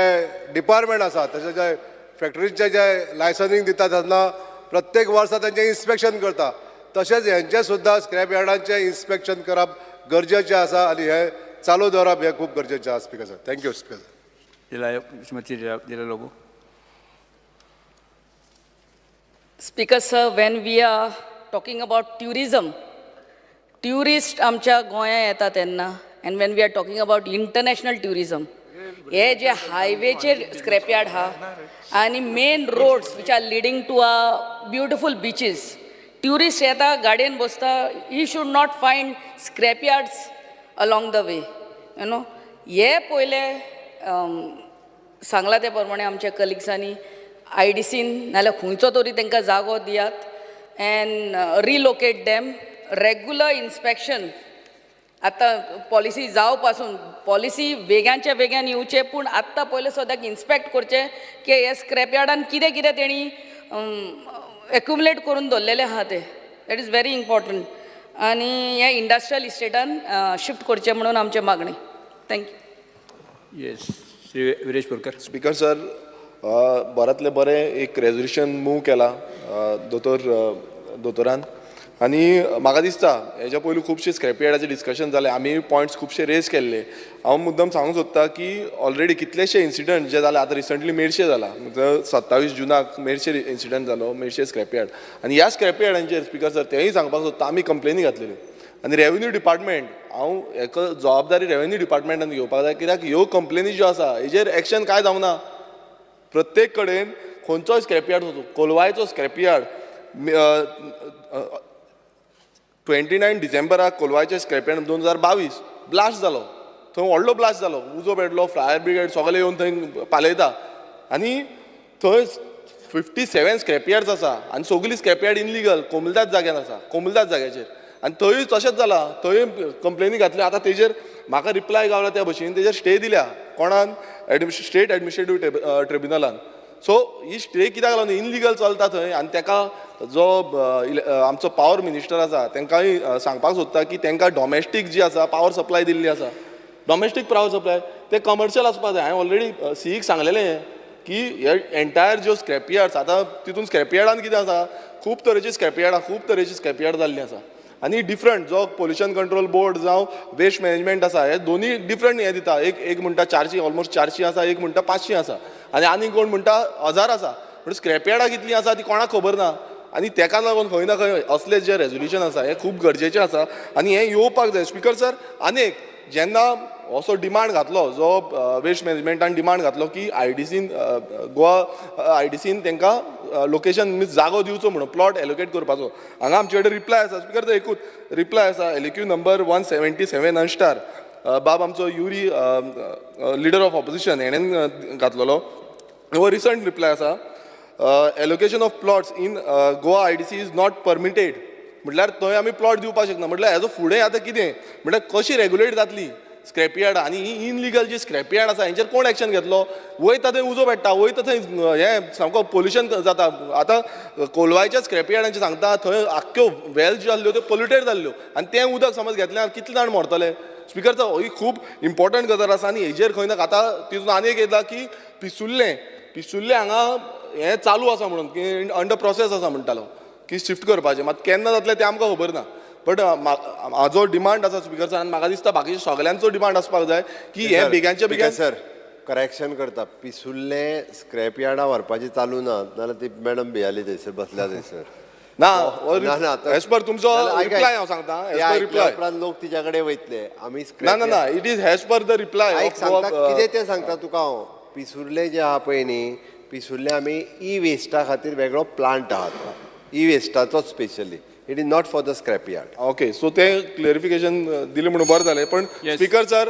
department आसा, तशें जे फॅक्टरींचे जे लायसनींग दिता तेन्ना प्रत्येक वर्सा तेंचें इन्स्पेक्शन करता, तशेंच हेंचें सुद्दां स्क्रॅप यार्डांचें इन्स्पेक्शन करप गरजेचें आसा आनी हें चालू दवरप हें खूब गरजेचें आसा speaker sir. Thank you speaker sir. Shrimati Delilah Lobo. Speaker sir, when we are talking about tourism, tourist आमच्या गोंया येता तेन्ना, and when we are talking about international tourism, हे जे हायवेचेर स्क्रॅपयार्ड आहा आनी main roads which are leading to a beautiful beaches, tourist येता गाडयेन बसता, he should not find scrapyards along the way, you know. हे पयले सांगला ते प्रमाणे आमच्या कलिग्सांनी I D scene नाल्यार खंयचो तरी तांकां जागो दियात and relocate them. Regular inspection आतां पॉलिसी जावं पासून पॉलिसी वेग्यांच्या वेग्यान येवचे, पूण आत्तां पयलें सद्याक इन्स्पेक्ट करचें की हे स्क्रॅपयार्डान कितें कितें तेणी एक्युमुलेट करून दवरलेलें आहा तें. That is very important. आनी हे इंडस्ट्रियल इस्टेटान शिफ्ट करचें म्हणून आमचें मागणें. Thank you. Yes, Shri Viresh Borkar. Speaker sir, बऱ्यांतलें बरें एक रेजोल्युशन मूव केला दोतोर दोतोरान आनी म्हाका दिसता हेज्या पयलू खुबशे स्क्रॅप यार्डाचे डिस्कशन जालें, आमी पॉयंट्स खुबशे रेज केल्ले. हांव मुद्दम सांगूंक सोदता की ऑलरेडी कितलेशे इन्सिडंट जे जाले, आतां रिसंटली मेरशे जाला, 27 जुनाक मेरशे इन्सिडंट जालो, मेरशे स्क्रॅप यार्ड. आनी ह्या स्क्रॅप यार्डांचेर स्पीकर सर तेंय सांगपाक सोदता, आमी कंप्लेनी घातलेल्यो आनी रेवेन्यू डिपार्टमेंट, हांव हेका जबाबदारी रेवेन्यू डिपार्टमेंटान घेवपाक जाय, कित्याक ह्यो कंप्लेनी ज्यो आसा हेजेर एक्शन कांय जावना. प्रत्येक कडेन खंयचोय स्क्रॅप यार्ड वचूं, कोलवायचो स्क्रॅप यार्ड 29 डिसेंबराक कोलवायचे स्क्रॅप यार्ड 2022 ब्लास्ट जालो, थंय व्हडलो ब्लास्ट जालो, उजो पेटलो, फायर ब्रिगेड सगळे येवन थंय पालयता आनी थंय 57 स्क्रॅप यार्ड्स आसा आनी सगळीं स्क्रॅप यार्ड इनलिगल कोमुलदाद जाग्यार आसा, कोमुलदाद जाग्याचेर. आनी थंय तशेंच जालां, थंय कंप्लेनी घातल्यो. आतां तेजेर म्हाका रिप्लाय गावला त्या भशेन तेजेर स्टे दिल्या कोणान, स्टेट एडमिनिस्ट्रेटीव ट्रिब्युनलान. सो ही स्टे कित्याक लागून इनलिगल चलता थंय आनी तेका जो आमचो पावर मिनिस्टर आसा तेंकांय सांगपाक सोदता की तेंकां डॉमेस्टीक जी आसा पावर सप्लाय दिल्ली आसा, डॉमेस्टीक पावर सप्लाय ते कमर्शियल आसपा जाय. हांवें ऑलरेडी सीईक सांगलेलें हें की हे एंटायर ज्यो स्क्रॅप यार्ड्स आतां तितून स्क्रॅप यार्डान कितें आसा, खूब तरेची स्क्रॅप यार्डां, खूब तरेची स्क्रॅप यार्ड जाल्लीं आसा आनी डिफरंट जो पोल्युशन कंट्रोल बोर्ड जावं वेस्ट मॅनेजमेंट आसा हे दोनूय डिफरंट हें दिता. एक एक म्हणटा 400, ऑलमोस्ट 400 आसा, एक म्हणटा 500 आसा आनी आनी कोण म्हणटा 1000 आसा. पूण स्क्रॅप यार्डां कितलीं आसा ती कोणाक खबर ना आनी तेका लागून खंय ना खंय असले जे रेजोल्युशन आसा हें खूब गरजेचें आसा आनी हें येवपाक जाय. स्पिकर सर, आनी एक जेन्ना असो डिमांड घातलो जो वेस्ट मॅनेजमेंटान डिमांड घातलो की I D scene, Goa I D scene तांकां लोकेशन मिन्स जागो दिवचो म्हणून प्लॉट एलोकेट करपाचो, हांगा आमचे कडेन रिप्लाय आसा स्पिकर, एकूच रिप्लाय आसा, LAQ number 177 अनस्टार, बाब आमचो युरी लिडर ऑफ ऑपोजिशन हेणेन घातलेलो हो रिसंट रिप्लाय आसा. Allocation of plots in Goa IDC is not permitted, म्हटल्यार थंय आमी प्लॉट दिवपाक शकना. म्हटल्यार हेजो फुडें आतां कितें, म्हटल्यार कशी रेगुलेट जातली स्क्रॅप यार्ड आनी ही इनलिगल जी स्क्रॅप यार्ड आसा हेंचेर कोण एक्शन घेतलो? वयता थंय उजो पेट्टा, वयता थंय हें सामको पोल्युशन जाता. आतां कोलवायच्या स्क्रॅप यार्डांचें सांगता, थंय आख्ख्यो वेल्स ज्यो आसल्यो त्यो पोल्युटेड जाल्ल्यो आनी तें उदक समज घेतल्यार कितले जाण मरतले. स्पिकर सर, ही खूब इम्पॉर्टंट गजाल आसा आनी हेजेर खंय ना आतां तितून आनी एक येता की पिसुल्लें, पिसुल्लें हांगा हें चालू आसा म्हणून की अंडर प्रोसेस आसा म्हणटालो की शिफ्ट करपाचें, मात केन्ना जातलें तें आमकां खबर ना. बट म्हाजो डिमांड आसा स्पिकर सर आनी म्हाका दिसता बाकीच्या सगल्यांचो डिमांड आसपाक जाय की हे बेग्यांच्या बेगीन सर करेक्शन करता, पिसुल्ले स्क्रॅप यार्डा व्हरपाची चालू ना, नाल्यार ती मॅडम भियाली थंयसर बसल्या थंयसर. ना, ना ना, एज पर तुमचो रिप्लाय हांव सांगता, ते एज पर आयकल्या रिप्लाय उपरांत लोक तिच्या कडेन वयतले. आमी ना ना ना, it is as per the reply. आयक सांगता कितें तें सांगता तुका हांव. पिसुर्ले जे आहा पळय न्ही, पिसुर्ले आमी ई वेस्टा खातीर वेगळो प्लांट आहा, E वेस्टाचोच specially, it is not for the scrap yard. Okay, so तें क्लेरिफिकेशन दिलें म्हणून बरें जालें. पण स्पिकर सर,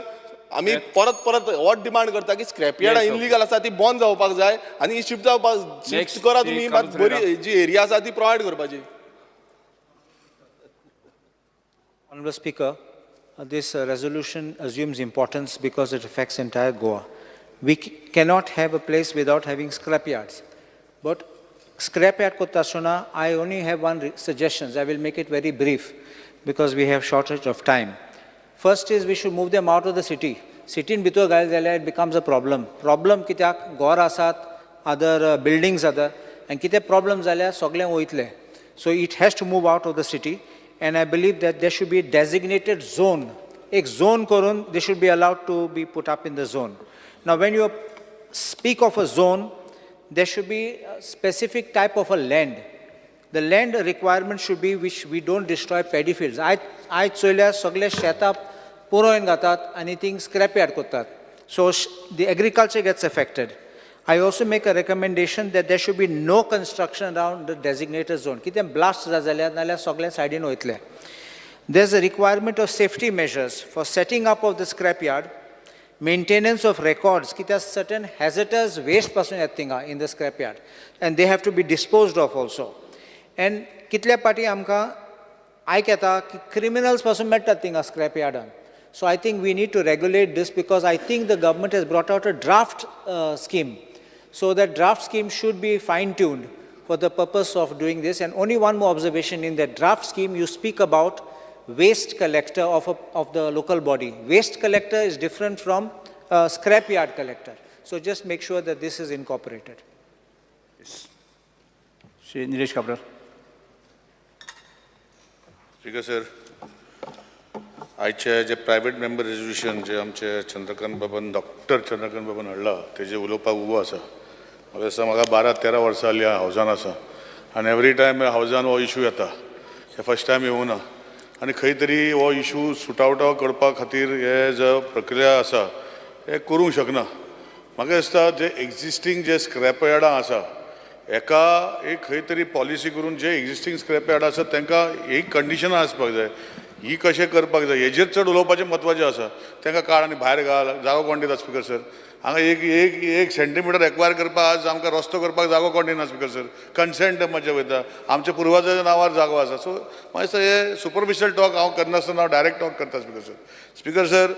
आमी परत परत होच डिमांड करता की स्क्रॅप यार्ड इनलिगल आसा ती बंद जावपाक जाय आनी शिफ्ट जावपाक, शिफ्ट करा तुमी, मात बरी जी एरिया आसा ती प्रोवायड करपाची. Honorable Speaker, this resolution assumes importance because it affects entire Goa. We cannot have a place without having scrap yards. But scrap yard kota suna, I only have one suggestion. I will make it very brief because we have shortage of time. First is we should move them out of the city. City in bhitor ghaile जाल्यार it becomes a problem. Problem kityak gor asat, other buildings जाता आनी कितें problem जाल्यार सगळें वयतलें. So it has to move out of the city and I believe that there should be designated zone. एक zone करून they should be allowed to be put up in the zone. Now when you speak of a zone, there should be a specific type of a land. The land requirement should be which we don't destroy paddy fields. आयज चोयल्यार सगळे शेतां पुरोवन घातात आनी thing scrap yard करतात. So the agriculture gets affected. I also make a recommendation that there should be no construction around the designated zone. कितें blast जाता जाल्यार नाल्यार सगळें सायडीन वयतलें. There's a requirement of safety measures for setting up of the scrapyard, maintenance of records, कित्याक certain hazardous waste पासून येता थिंगा in the scrapyard, and they have to be disposed of also. And कितल्या पाटी आमकां आयक येता की criminals पासून मेळटात थिंगा scrapyardan. So I think we need to regulate this because I think the government has brought out a draft scheme. So that draft scheme should be fine-tuned for the purpose of doing this. And only one more observation, in that draft scheme you speak about waste collector of the local body. Waste collector is different from scrapyard collector. So just make sure that this is incorporated. Shri Nilesh Cabral. Speaker sir, आयचे जे private member resolution जे आमचे चंद्रकांत बाबान doctor Chandrakant बाबान हाडला तेजे उलोवपाक उबो आसा. म्हाका दिसता म्हाका 12-13 वर्सां जालीं हांव हावजान आसा आनी एवरी टायम हावजान हो इशू येता. हे फर्स्ट टायम येवना आनी खंय तरी हो इशू सुट आवट करपा खातीर हे जो प्रक्रिया आसा हे करूंक शकना. म्हाका दिसता जे एग्जिस्टींग जे स्क्रॅप यार्डां आसा एका एक खंय तरी पॉलिसी करून जे एग्जिस्टींग स्क्रॅप यार्ड आसा तांकां एक कंडिशनां आसपाक जाय. ही कशें करपाक जाय हेजेर चड उलोवपाचें म्हत्वाचें आसा. तांकां काड आनी भायर घाल, जागो कोण दिता स्पिकर सर? हांगा एक एक एक सेंटीमिटर एक्वायर करपाक आज आमकां रस्तो करपाक जागो कोण दिना स्पिकर सर? कन्सेंट मातशें वयता, आमच्या पुर्वजाच्या नांवार जागो आसा. सो म्हाका दिसता हे सुपरफिशियल टॉक हांव करनासतना हांव डायरेक्ट टॉक करता स्पिकर सर. स्पिकर सर,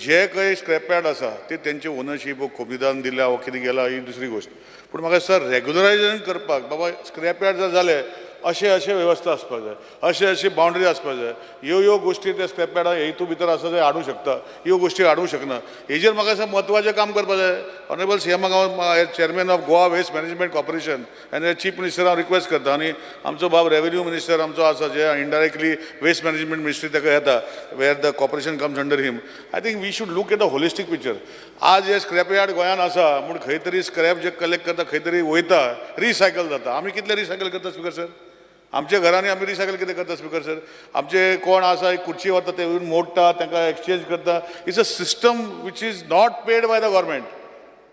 जे काही स्क्रॅप यार्ड आसा ते तेंचे ओनरशीप कोमिदान दिल्या वो कितें गेला ही दुसरी गोश्ट. पूण म्हाका दिसता रेगुलरायजेशन करपाक बाबा स्क्रॅप यार्ड जर जाले अशें अशें वेवस्था आसपाक जाय, अशें अशें बाउंड्री आसपाक जाय, ह्यो ह्यो गोश्टी ते स्क्रॅप यार्डा हेतू भितर आसा ते हाडूंक शकता, ह्यो गोश्टी हाडूंक शकना. हेजेर म्हाका दिसता म्हत्वाचें काम करपाक जाय. ऑनरेबल सी एमाक हांव chairman of Goa waste management corporation आनी चीफ मिनिस्टर हांव रिक्वेस्ट करता आनी आमचो बाब रेवेन्यू मिनिस्टर आमचो आसा जे इनडायरेक्टली वेस्ट मॅनेजमेंट मिनिस्ट्री ताका येता where the corporation comes under him. I think we should look at a holistic picture. आज हे स्क्रॅप यार्ड गोंयान आसा म्हूण खंय तरी स्क्रॅप जे कलेक्ट करता खंय तरी वयता रिसायकल जाता. आमी कितले रिसायकल करता स्पिकर सर? आमच्या घरांनी आमी रिसायकल कितें करता स्पिकर सर? आमचे कोण आसा एक खुर्ची वता ते मोडटा तांकां एक्सचेंज करता. It's a system which is not paid by the government.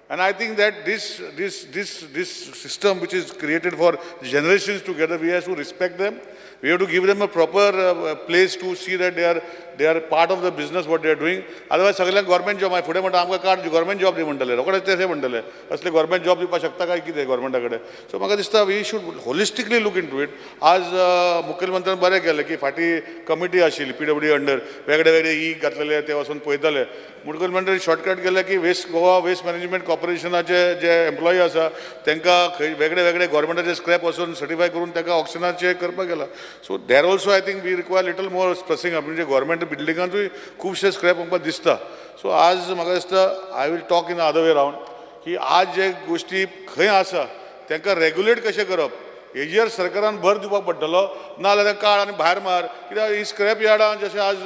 And I think that this this this this system which is created for generations together, we have to respect them. We have to give them a proper place to see that they are part of the business what they are doing. Otherwise सगळ्यांक government job मागीर फुडें म्हणटा आमकां काड government job दी म्हणटले, रोखडेच तें म्हणटले असले गव्हर्मेंट जॉब दिवपाक शकता काय कितें गव्हर्मेंटा कडेन. सो म्हाका दिसता we should holistically look into it. आज मुखेलमंत्र्यान बरें केलें की फाटीं कमिटी आशिल्ली पीडब्ल्यूडी अंडर वेगळे वेगळे ई घातलेले ते वचून पळयताले. मुखेलमंत्र्यान शॉर्टकट केलें की वेस्ट गोवा वेस्ट मॅनेजमेंट कॉर्पोरेशनाचे जे एम्प्लॉई आसा तांकां खंय वेगळे वेगळे गव्हर्मेंटाचे स्क्रॅप वचून सर्टिफाय करून तांकां ऑक्शनाचे करपाक गेला. So there also I think we require little more pressing up. म्हणजे गव्हर्मेंट बिल्डिंगांतूय खुबशे स्क्रॅप आमकां दिसता. सो आज म्हाका दिसता I will talk in other way round की आज जे गोश्टी खंय आसा तांकां रेगुलेट कशें करप हेजेर सरकारान भर दिवपाक पडटलो. ना जाल्यार काड आनी भायर मार. कित्याक ही स्क्रॅप यार्डां जशें आज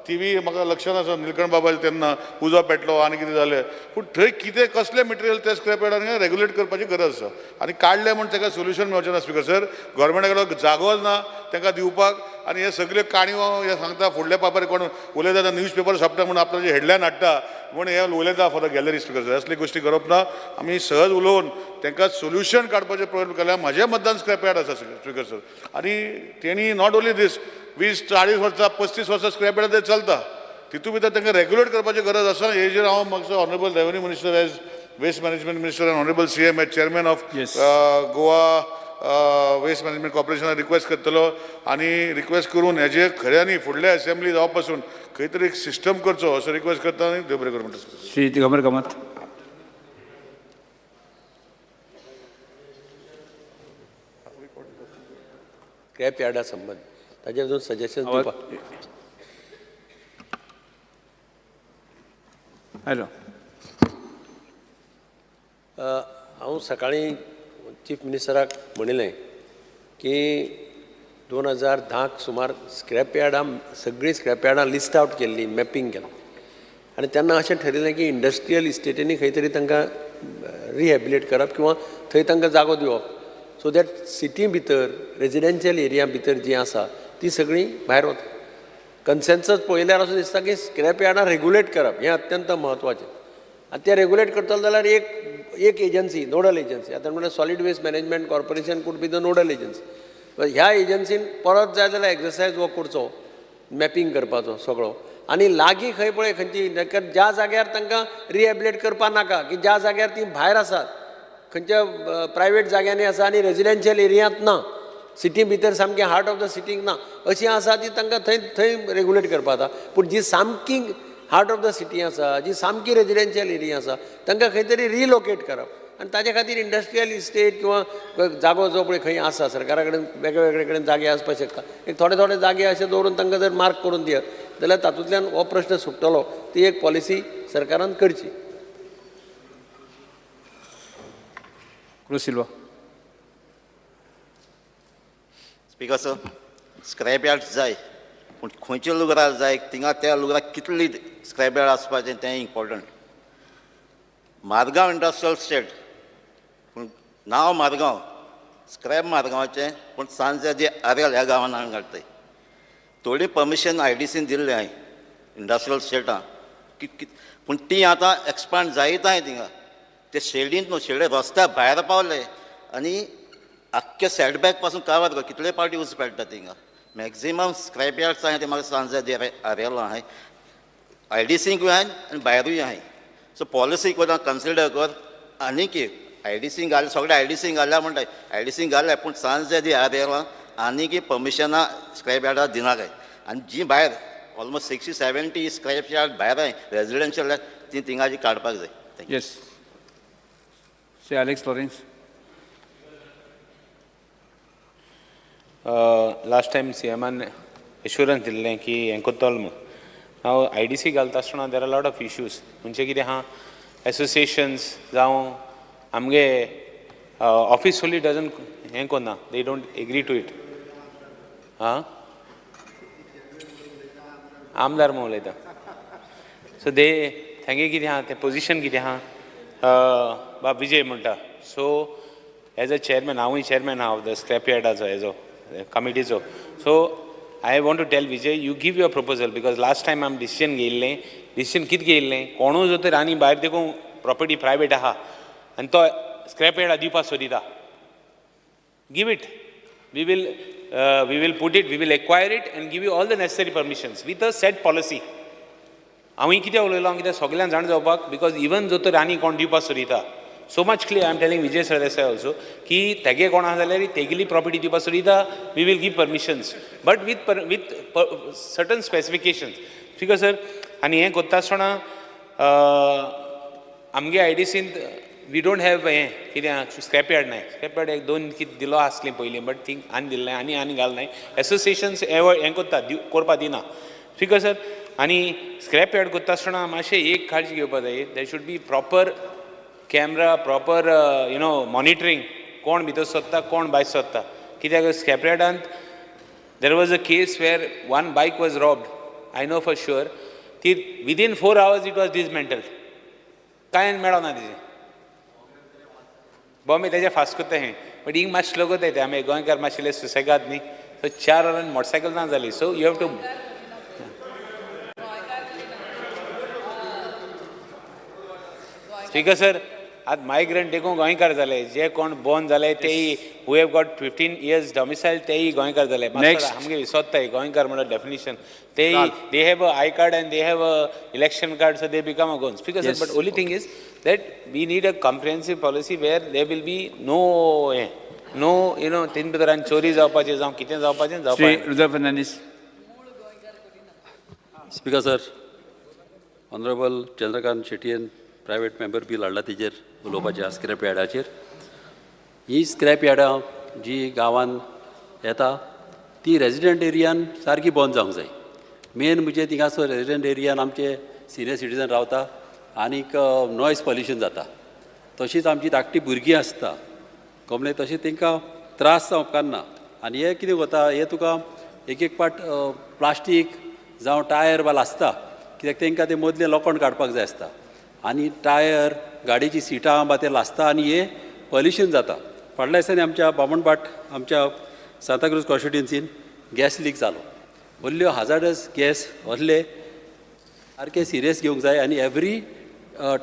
टी व्ही म्हाका लक्षांत आसा निलकंठ बाबा तेन्ना उजो पेटलो आनी कितें जालें, पूण थंय कितें कसलें मटेरियल ते स्क्रॅप यार्डान रेगुलेट करपाची गरज आसा. आनी काडलें म्हूण ताका सोल्युशन मेळचें ना स्पिकर सर. गव्हर्मेंटा कडेन जागोच ना तांकां दिवपाक. आनी हे सगळे काणयो हे सांगता फुडल्या पापार कोण उलयता न्यूज पेपर छापता म्हूण आपल्याचे हेडलायन हाडटा म्हूण हे उलयता for the gallery speaker sir. असली गोश्टी करप ना. आमी सहज उलोवन तांकां सोल्युशन काडपाचें प्रयत्न केल्यार म्हजें मतदान स्क्रॅप यार्ड आसा स्पिकर सर. आनी तेणी not only these 20-40 वर्सां 35 वर्सां स्क्रॅप यार्ड ते चलता तितून भितर तांकां रेगुलेट करपाची गरज आसा. हेजेर हांव म्हाका honourable revenue minister as waste management minister and honourable C M as chairman of Goa waste management कॉर्पोरेशनाक request करतलो आनी रिक्वेस्ट करून हेजे खऱ्यांनी फुडल्या एसेंब्ली जावपा पासून खंय तरी एक सिस्टम करचो असो रिक्वेस्ट करता आनी देव बरें करूं म्हणटा. श्री दिगंबर कामत. स्क्रॅप यार्डा संबंद ताजेर अजून सजेशन दिवपाक. हॅलो. हांव सकाळीं चीफ मिनिस्टराक म्हणिल्लें की 2010 सुमार स्क्रॅप यार्डां सगळीं स्क्रॅप यार्डां लिस्ट आवट केल्लीं, मॅपींग केलां आनी तेन्ना अशें ठरयलें की इंडस्ट्रियल इस्टेटींनी खंय तरी तांकां रिहेबिलिट करप किंवा थंय तांकां जागो दिवप, सो that city भितर रेजिडेन्शियल एरिया भितर जीं आसा तीं सगळीं भायर वता. कन्सेन्सस पळयल्यार असो दिसता की स्क्रॅप यार्डां रेगुलेट करप हें अत्यंत म्हत्वाचें. आनी तें रेगुलेट करतलो जाल्यार एक एक एजन्सी, नोडल एजन्सी, आतां म्हणल्यार solid waste management corporation could be the nodal agency. ह्या एजन्सीन परत जाय जाल्यार एक्सरसायज हो करचो, मॅपींग करपाचो सगळो, आनी लागीं खंय पळय खंयची ज्या जाग्यार तांकां रिहेबिलिट करपा नाका की ज्या जाग्यार ती भायर आसात, खंयच्या प्रायवेट जाग्यांनी आसा आनी रेजिडेन्शियल एरियांत ना, सिटी भितर सामकें हार्ट ऑफ the सिटीक ना, अशीं आसा ती तांकां थंय थंय रेगुलेट करपा जाता. पूण जी सामकी हार्ट ऑफ the city आसा, जी सामकी रेजिडेन्शियल एरिया आसा, तांकां खंय तरी रिलोकेट करप आनी ताजे खातीर इंडस्ट्रियल इस्टेट किंवा जागो जो पळय खंय आसा सरकारा कडेन वेगळे कडेन जागे आसपाक शकता, एक थोडे थोडे जागे अशे दवरून तांकां जर मार्क करून दियत जाल्यार तातूंतल्यान हो प्रश्न सुट्टलो. ती एक पॉलिसी सरकारान करची. Cruz Silva. Speaker sir, scrap yard जाय पूण खंयच्या लुगरार जाय थिंगा त्या लुगराक कितली स्क्रॅप यार्ड आसपाचें तें इम्पॉर्टंट. मारगांव इंडस्ट्रियल स्टेट पूण नांव मारगांव, स्क्रॅप मारगांवाचें पूण सांजे आरेल ह्या गांवान हाडून घालताय. थोडी परमिशन आय.डी.सीन दिल्लें हांवें इंडस्ट्रियल स्टेटां पूण ती आतां एक्सपांड जायत आहाय थिंगा. ते शेडींत न्हू, शेडे रस्त्या भायर पावले आनी आख्खे सेटबॅक पासून कवर कर कितले पावटी यूज पेडटा थिंगा. मॅक्झिमम स्क्रॅप यार्ड्स आहाय ते म्हाका सांजे आरेला आहाय, आय.डी.सींकूय आहाय आनी भायरूय आहाय. सो पॉलिसी कोता कन्सिडर कर आनी की आय.डी.सींक घाल, सगळे आय.डी.सींक घाल्या म्हणटाय, आय.डी.सींक घाल्या पूण सांजे आरेला आनी की परमिशनां स्क्रॅप यार्डां दिना काय. आनी जी भायर ऑलमोस्ट 60-70 स्क्रॅप यार्ड भायर आहाय रेजिडेन्शियल ती थिंगाची काडपाक जाय. Yes, Shri Alex Lawrence. Last time सीएमान एश्युरन्स दिल्लें की हें करतलो म्हूण. हांव आय.डी.सी घालता आसतना there are lot of issues, म्हणजे कितें आहा एसोसिएशन्स जावं आमगे ऑफिस फुली डजन हें करना, they don't agree to it. आं आमदार म्हूण उलयता, सो दे तेंगे कितें आहा तें पोजिशन कितें आहा बाब विजय म्हणटा. सो एज अ चेअरमॅन, हांवूय चेअरमॅन आहा ऑफ the scrap यार्डाचो हेजो कमिटीचो. So I want to tell Vijay, you give your proposal because last time आमी डिसिजन घेयल्लें, डिसिजन कितें घेयल्लें, कोणूय जर तर आनी भायर देखून प्रॉपर्टी प्रायवेट आहा आनी तो स्क्रॅप यार्डा दिवपाक सोदिता, give it, we will put it, we will acquire it and give you all the necessary permissions with a set policy. हांवूय कितें उलयलो कित्याक सगल्यांक जाण जावपाक, because even जर तर आनी कोण दिवपाक सोदिता, so much clear I am telling Vijay Sardesai also की तेगे कोण आहा जाल्यार तेगेली प्रॉपर्टी दिवपाक सोदिता, we will give permissions but with certain specifications. Speaker sir, आनी हें करता आसतना आमगे आय.डी.सींत we don't have हें कितें स्क्रॅप यार्ड नाय, स्क्रॅप यार्ड एक दोन कितें दिलो आसलीं पयलीं बट थिंग आनी दिल्लें आनी आनी घालनाय, एसोसिएशन्स हें करता करपा दिना. स्पीकर सर, आनी स्क्रॅप यार्ड करता आसतना मातशें एक काळजी घेवपा जाय, there should be proper camera, proper you know monitoring, कोण भितर सोदता कोण भायर सोदता. कित्याक scrap यार्डांत there was a case where one bike was robbed, I know for sure, ती within 4 hours it was dismantled, कांय मेळना तिजें. बॉम्बे तेजे फास्ट करता हें, बट हिंग मातशें स्लो करता ते, आमी गोंयकार मातशें सुसेगाद न्ही, सो 4 वरां मोटरसायकल ना जाली. So you have to speaker sir, आतां मायग्रंट देखून गोंयकार जाले, जे कोण बोर्न जाले तेय who have got 15 years domicile तेय गोंयकार जाले. आमगे विसोत्ताय गोंयकार म्हणल्यार डेफिनेशन, तेय they have a I card and they have a election card, so they become a Goan. Speaker sir, but only thing is that we need a comprehensive policy where there will be no no you know तीन भितर आनी चोरी जावपाचें जावं कितें जावपाचें जावपाचें. Shri Rudra Fernandes. Speaker sir, honourable Chandrakant शेटयेन private member bill हाडला तेजेर उलोवपाचें आहा स्क्रॅप यार्डाचेर. ही स्क्रॅप यार्डां जी गांवान येता ती रेजिडंट एरियान सारकी बंद जावंक जाय. मेन म्हणजे थिंगासर रेजिडंट एरियान आमचे सिनियर सिटीजन रावता आनीक नॉयज पॉल्युशन जाता. तशींच आमची धाकटी भुरगीं आसता कमले, तशें तांकां त्रास जावंक उपकारना. आनी हें कितें जाता, हें तुका एक एक पाट प्लास्टीक जावं टायर बा आसता, कित्याक तांकां तें मदलें लोखण काडपाक जाय आसता आनी टायर गाडयेचीं सिटां बा तें लासता आनी हें पॉल्युशन जाता. फाटल्या दिसांनी आमच्या बामणभाट आमच्या सांताक्रूज कॉन्स्टिट्युन्सीन गॅस लीक जालो, व्हडल्यो हाजार्डस गॅस असले सारकें सिरियस घेवंक जाय आनी एवरी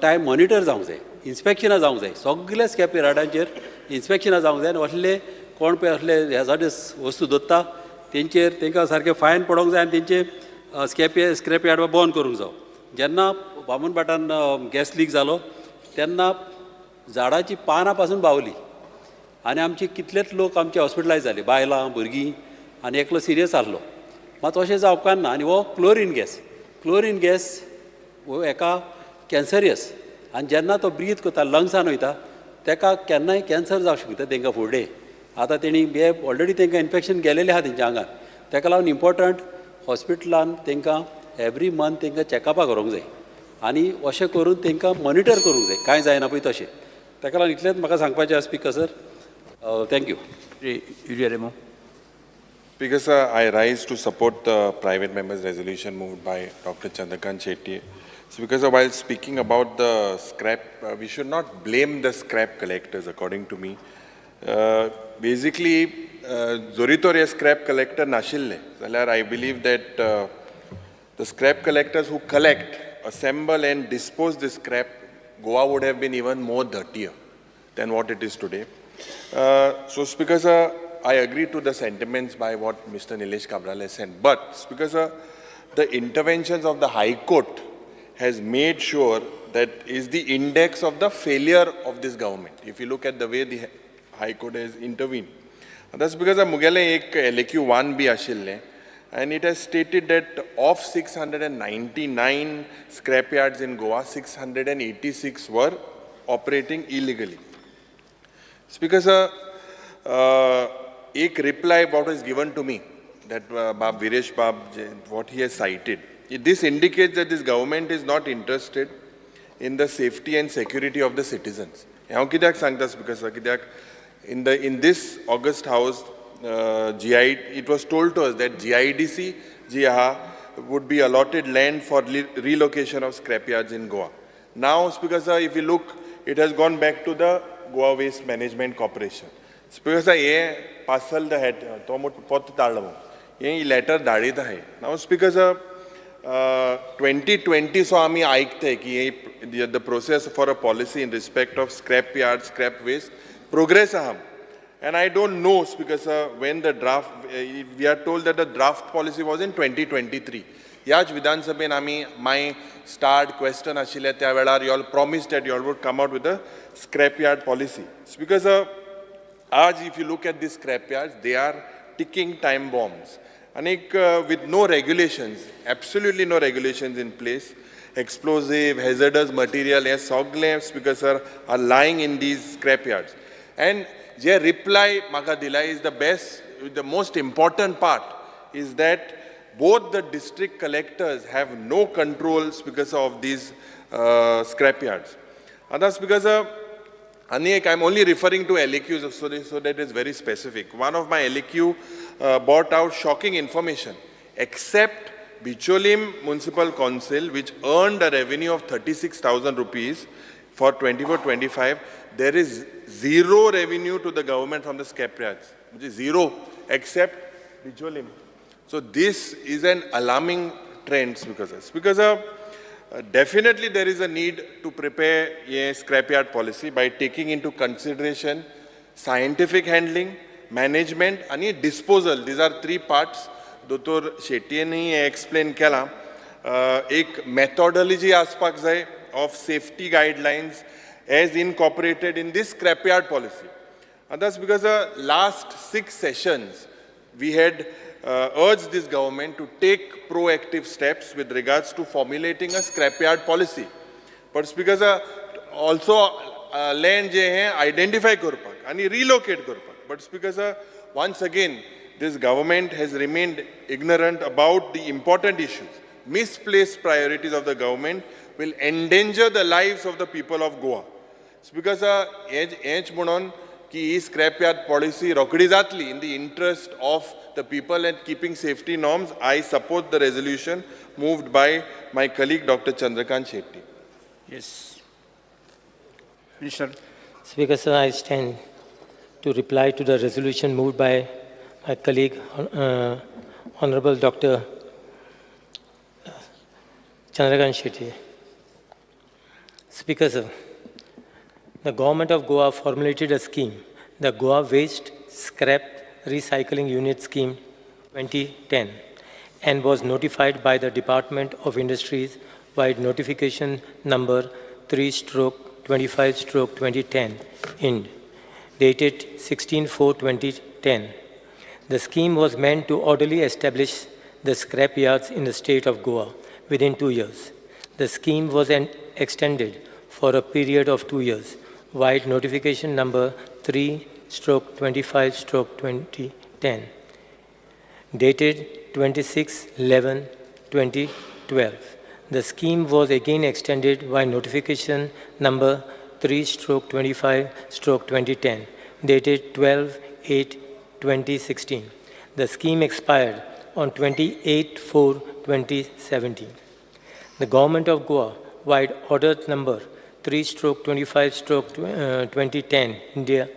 टायम मॉनिटर जावंक जाय, इन्स्पेक्शनां जावंक जाय, सगल्या स्क्रॅप यार्डांचेर इन्स्पेक्शनां जावंक जाय आनी असले कोण पळय असले हॅजार्डस वस्तू दवरता तेंचेर तांकां सारकें फायन पडोंक जाय आनी तेंचे स्क्रॅप यार्ड बंद करूंक जाय. जेन्ना बामणभाटान गॅस लीक जालो तेन्ना झाडाचीं पानां पासून बावली आनी आमचे कितलेच लोक आमचे हॉस्पिटलायज जाले, बायलां भुरगीं आनी एकलो सिरियस आहलो. मात अशें जावंक उपकारना. आनी हो क्लोरीन गॅस, क्लोरीन गॅस हो एका कॅन्सरियस आनी जेन्ना तो ब्रीथ करता लंग्सान वयता तेका केन्नाय कॅन्सर जावंक शकता तेंकां फुडें. आतां तेणी हे ऑलरेडी तेंकां इन्फेक्शन गेलेलें आहा तेंच्या आंगार, तेका लागून इम्पोर्टंट हॉस्पिटलान तेंकां एवरी मंथ तेंकां चॅकअपाक व्हरूंक जाय आनी अशें करून तेंकां मॉनिटर करूंक जाय कांय जायना पळय तशें. तेका लागून इतलेंच म्हाका सांगपाचें आसा speaker sir. Thank you. Shri. Speaker sir, I rise to support the private members resolution moved by Dr. Chandrakant Shetye. Speaker sir, while speaking about the scrap, we should not blame the scrap collectors, according to me. Basically, जरी तर हे scrap collector नाशिल्ले जाल्यार I believe that the scrap collectors who collect, assemble and dispose this scrap, Goa would have been even more dirtier than what it is today. So, Speaker sir, I agree to the sentiments by what Mr. Nilesh Cabral has said. But, Speaker sir, the interventions of the High Court has made sure that is the index of the failure of this government. If you look at the way the High Court has intervened. That's because मुगेलें एक LAQ 1 B आशिल्लें and it has stated that of 699 scrapyards in Goa, 686 were operating illegally. Speaker sir, एक reply what was given to me, that Bab Viresh Bab, what he has cited, this indicates that this government is not interested in the safety and security of the citizens. हांव कित्याक सांगता Speaker sir, कित्याक in this August House, it was told to us that GIDC जी आहा would be allotted land for relocation of scrapyards in Goa. Now, Speaker sir, if you look, it has gone back to the Goa Waste Management Corporation. Speaker sir, हे parcel the hat, तो मोठ पत्र धाडलो, हे letter धाडीत आहे. Now, Speaker sir, 2020 so आमी आयकते की the process for a policy in respect of scrap yard, scrap waste, progress आहा. And I don't know, Speaker sir, when the draft, we are told that the draft policy was in 2023. ह्याच विधानसभेन आमी माय start question आशिल्ले त्या वेळार you all promise that you all would come out with a scrap yard policy. Speaker sir, आज if you look at these scrap yards, they are ticking time bombs. आनीक with no regulations, absolutely no regulations in place, explosive, hazardous material हे सगळे Speaker sir are lying in these scrap yards. And J reply म्हाका दिला is the best, the most important part is that both the district collectors have no controls because of these scrap yards. Others because आनी एक, I am only referring to LAQs so that is very specific. One of my LAQ brought out shocking information. Except Bicholim Municipal Council, which earned a revenue of 36,000 rupees for 24-25, there is zero revenue to the government from the scrap yards, which is zero, except Bicholim. So this is an alarming trend, because definitely there is a need to prepare a scrapyard policy by taking into consideration scientific handling, management, and disposal. These are three parts. Dr. Shetty explain केला. एक methodology आसपाक जाय of safety guidelines as incorporated in this scrapyard policy. And that's because the last 6 sessions we had urged this government to take proactive steps with regards to formulating a scrapyard policy. But because also land जे हे identify करपाक आनी relocate करपाक. But because once again this government has remained ignorant about the important issues. Misplaced priorities of the government will endanger the lives of the people of Goa. Speaker sir, हेंच म्हणून की ही scrap yard policy रोखडी जातली in the interest of the people and keeping safety norms. I support the resolution moved by my colleague Doctor Chandrakant Shetty. Yes. Minister. Speaker, sir, I stand to reply to the resolution moved by my colleague, Honorable Dr. Chandrakant Shetty. Speaker, sir, the government of Goa formulated a scheme, the Goa Waste Scrap Recycling Unit Scheme 2010, and was notified by the Department of Industries vide notification number 3/25/2010 IND, dated 16/4/2010. The scheme was meant to orderly establish the scrap yards in the state of Goa within 2 years. The scheme was extended for a period of 2 years, vide notification number 3/25/2010, dated 26/11/2012. The scheme was again extended by notification number 3/25/2010, dated 12/8/2016. The scheme expired on 28/4/2017. The government of Goa, vide order number 3/25/2010, India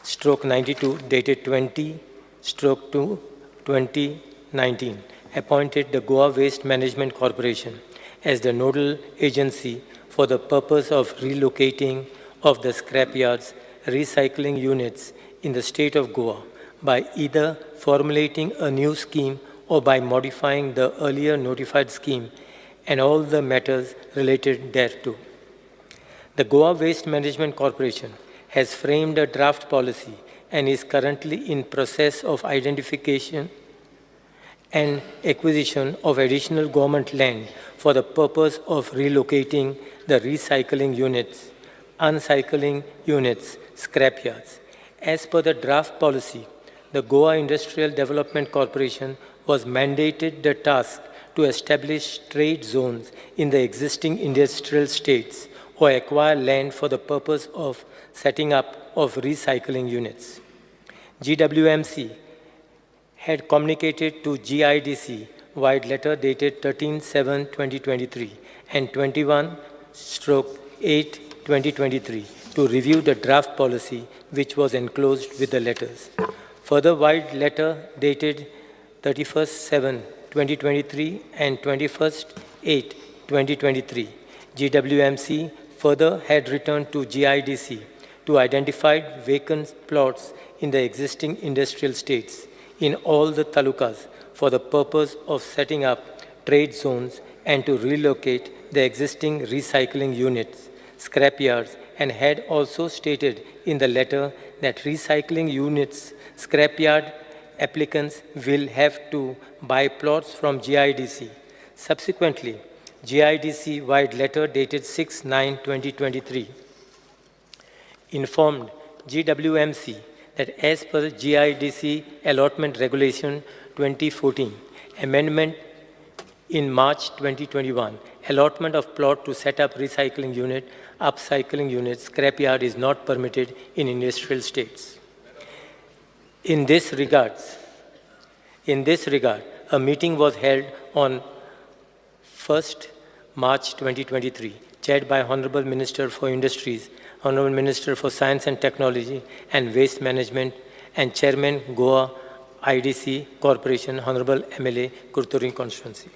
/92, dated 20/2/2019, appointed the Goa Waste Management Corporation as the nodal agency for the purpose of relocating of the scrapyards, recycling units in the state of Goa by either formulating a new scheme or by modifying the earlier notified scheme and all the matters related thereto. The Goa Waste Management Corporation has framed a draft policy and is currently in process of identification and acquisition of additional government land for the purpose of relocating the recycling units, uncycling units, scrapyards. As per the draft policy, the Goa Industrial Development Corporation was mandated the task to establish trade zones in the existing industrial states or acquire land for the purpose of setting up of recycling units. GWMC had communicated to GIDC vide letter dated 13/7/2023 and 21/8/2023 to review the draft policy which was enclosed with the letters. Further, vide letter dated 31/7/2023 and 21/8/2023, GWMC further had returned to GIDC to identify vacant plots in the existing industrial states in all the talukas for the purpose of setting up trade zones and to relocate the existing recycling units, scrapyards, and had also stated in the letter that recycling units, scrapyard applicants will have to buy plots from GIDC. Subsequently, GIDC vide letter dated 6/9/2023 informed GWMC that as per GIDC Allotment Regulation 2014, amendment in March 2021, allotment of plot to set up recycling unit, upcycling unit, scrapyard is not permitted in industrial states. In this regard, a meeting was held on 1st March 2023, chaired by Honorable Minister for Industries, Honorable Minister for Science and Technology and Waste Management, and Chairman Goa IDC Corporation, Honorable MLA Curtorim Constituency.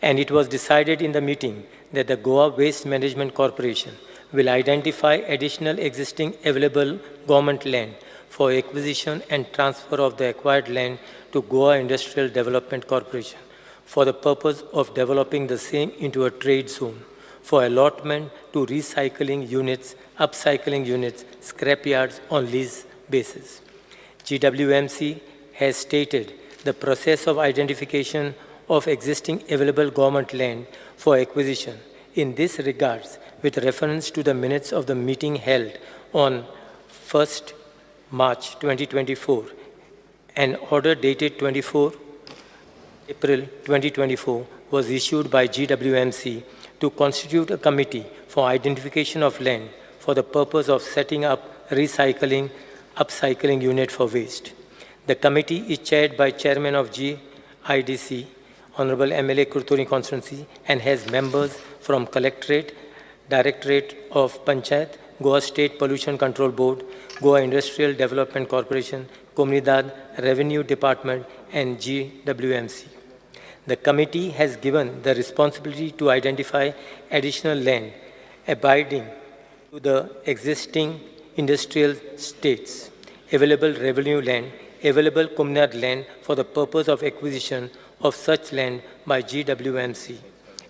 And it was decided in the meeting that the Goa Waste Management Corporation will identify additional existing available government land for acquisition and transfer of the acquired land to Goa Industrial Development Corporation for the purpose of developing the same into a trade zone for allotment to recycling units, upcycling units, scrapyards on lease basis. GWMC has stated the process of identification of existing available government land for acquisition. In this regards, with reference to the minutes of the meeting held on 1st March 2024, an order dated 24 April 2024 was issued by GWMC to constitute a committee for identification of land for the purpose of setting up recycling, upcycling unit for waste. The committee is chaired by Chairman of GIDC, Honorable MLA Curtorim Constituency, and has members from Collectorate, Directorate of Panchayat, Goa State Pollution Control Board, Goa Industrial Development Corporation, Comunidade Revenue Department, and GWMC. The committee has given the responsibility to identify additional land abiding to the existing industrial states, available revenue land, available Comunidade land for the purpose of acquisition of such land by GWMC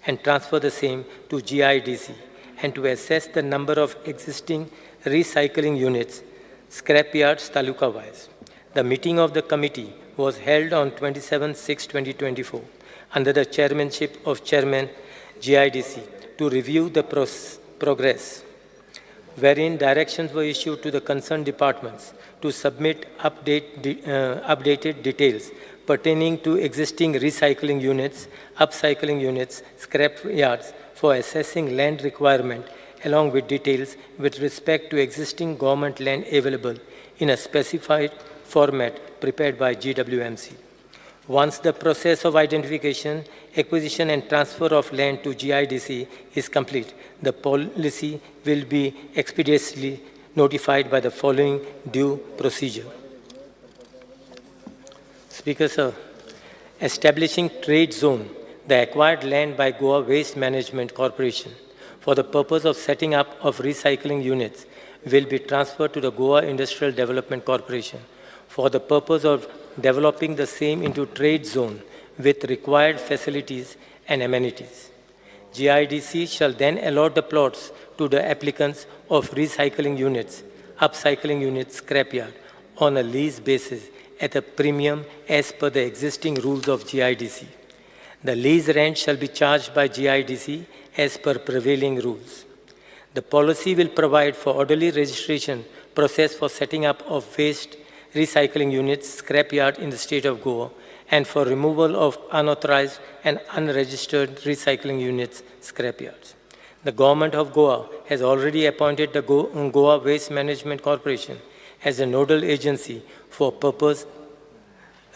and transfer the same to GIDC, and to assess the number of existing recycling units, scrapyards taluka-wise. The meeting of the committee was held on 27/6/2024 under the chairmanship of Chairman GIDC to review the progress, wherein directions were issued to the concerned departments to submit updated details pertaining to existing recycling units, upcycling units, scrap yards for assessing land requirement, along with details with respect to existing government land available in a specified format prepared by GWMC. Once the process of identification, acquisition, and transfer of land to GIDC is complete, the policy will be expeditiously notified by the following due procedure. Speaker, sir, establishing trade zone, the acquired land by Goa Waste Management Corporation for the purpose of setting up of recycling units will be transferred to the Goa Industrial Development Corporation for the purpose of developing the same into trade zone with required facilities and amenities. GIDC shall then allot the plots to the applicants of recycling units, upcycling units, scrapyard on a lease basis at a premium as per the existing rules of GIDC. The lease rent shall be charged by GIDC as per prevailing rules. The policy will provide for orderly registration process for setting up of waste recycling units, scrapyard in the state of Goa, and for removal of unauthorized and unregistered recycling units, scrapyards. The government of Goa has already appointed the Goa Waste Management Corporation as a nodal agency for purpose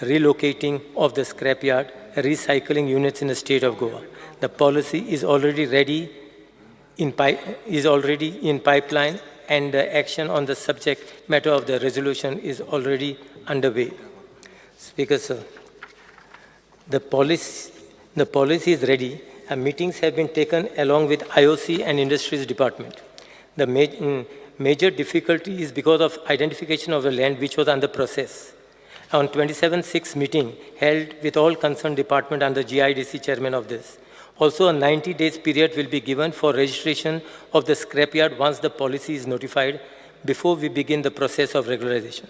relocating of the scrapyard recycling units in the state of Goa. The policy is already ready in is already in pipeline, and the action on the subject matter of the resolution is already underway. Speaker, sir, the policy is ready, and meetings have been taken along with IOC and Industries Department. The major difficulty is because of identification of the land which was under process. On 27/6 meeting held with all concerned department under GIDC chairman of this. Also, a 90 days period will be given for registration of the scrapyard once the policy is notified before we begin the process of regularization.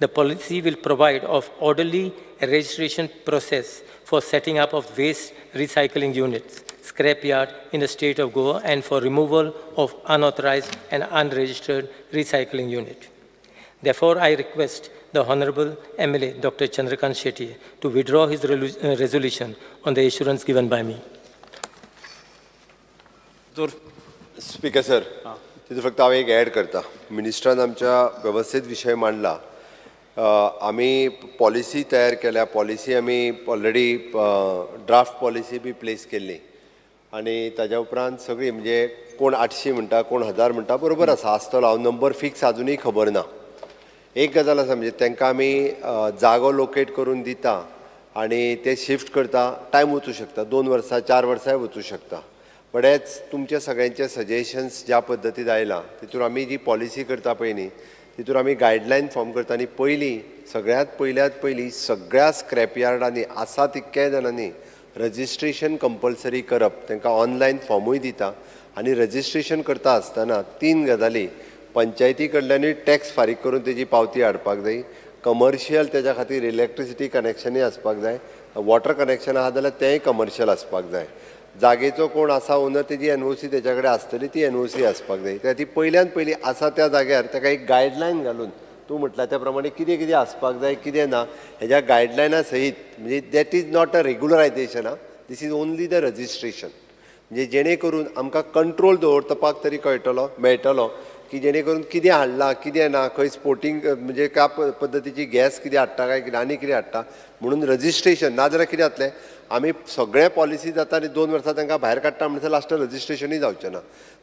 The policy will provide of orderly registration process for setting up of waste recycling units, scrapyard in the state of Goa, and for removal of unauthorized and unregistered recycling unit. Therefore, I request the Honorable MLA, Dr. Chandrakant Shetty, to withdraw his resolution on the assurance given by me. Speaker sir, तितून फक्त हांव एक add करता. मिनिस्टरान आमच्या वेवस्थीत विशय मांडला. आमी पॉलिसी तयार केल्या, पॉलिसी आमी ऑलरेडी ड्राफ्ट पॉलिसी बी प्लेस केल्ली आनी ताज्या उपरांत सगळी म्हणजे कोण 800 म्हणटा, कोण 1000 म्हणटा, बरोबर आसा आसतलो, हांव नंबर फिक्स आजुनूय खबर ना. एक गजाल आसा म्हणजे तांकां आमी जागो लोकेट करून दिता आनी ते शिफ्ट करता, टायम वचूं शकता, 2 वर्सां 4 वर्सांय वचूं शकता. बरेच तुमच्या सगळ्यांचे सजेशन्स ज्या पद्दतीन आयला तितून आमी जी पॉलिसी करता पळय न्ही, तितून आमी गायडलायन फॉर्म करता आनी पयलीं सगळ्यांत पयल्यात पयलीं सगळ्या स्क्रॅप यार्डांनी आसा तितक्या जाणांनी रजिस्ट्रेशन कंपल्सरी करप, तांकां ऑनलायन फॉर्मूय दिता आनी रजिस्ट्रेशन करता आसतना 3 गजाली, पंचायती कडल्यानूय टॅक्स फारीक करून तेजी पावती हाडपाक जाय, कमर्शियल तेज्या खातीर इलेक्ट्रिसिटी कनेक्शनूय आसपाक जाय, वॉटर कनेक्शन आहा जाल्यार तेंय कमर्शियल आसपाक जाय, जागेचो कोण आसा ओनर तेजी एनओसी तेज्या कडेन आसतली, ती एनओसी आसपाक जाय. त्या खातीर पयल्यान पयलीं आसा त्या जाग्यार ताका एक गायडलायन घालून तूं म्हटलां त्या प्रमाणे कितें कितें आसपाक जाय कितें ना हेज्या गायडलायना सहीत, म्हणजे that is not a regularisation, ah, this is only the registration. म्हणजे जेणे करून आमकां कंट्रोल दवरपाक तरी कळटलो, मेळटलो की जेणे करून कितें हाडलां कितें ना, खंय स्पोर्टींग म्हणजे त्या पद्दतीची गॅस कितें हाडटा काय कितें आनी कितें हाडटा म्हणून रजिस्ट्रेशन. नाजाल्यार कितें जातलें, आमी सगळे पॉलिसी जाता आनी 2 वर्सां तांकां भायर काडटा म्हणसर लास्टाक रजिस्ट्रेशनूय जावचें ना.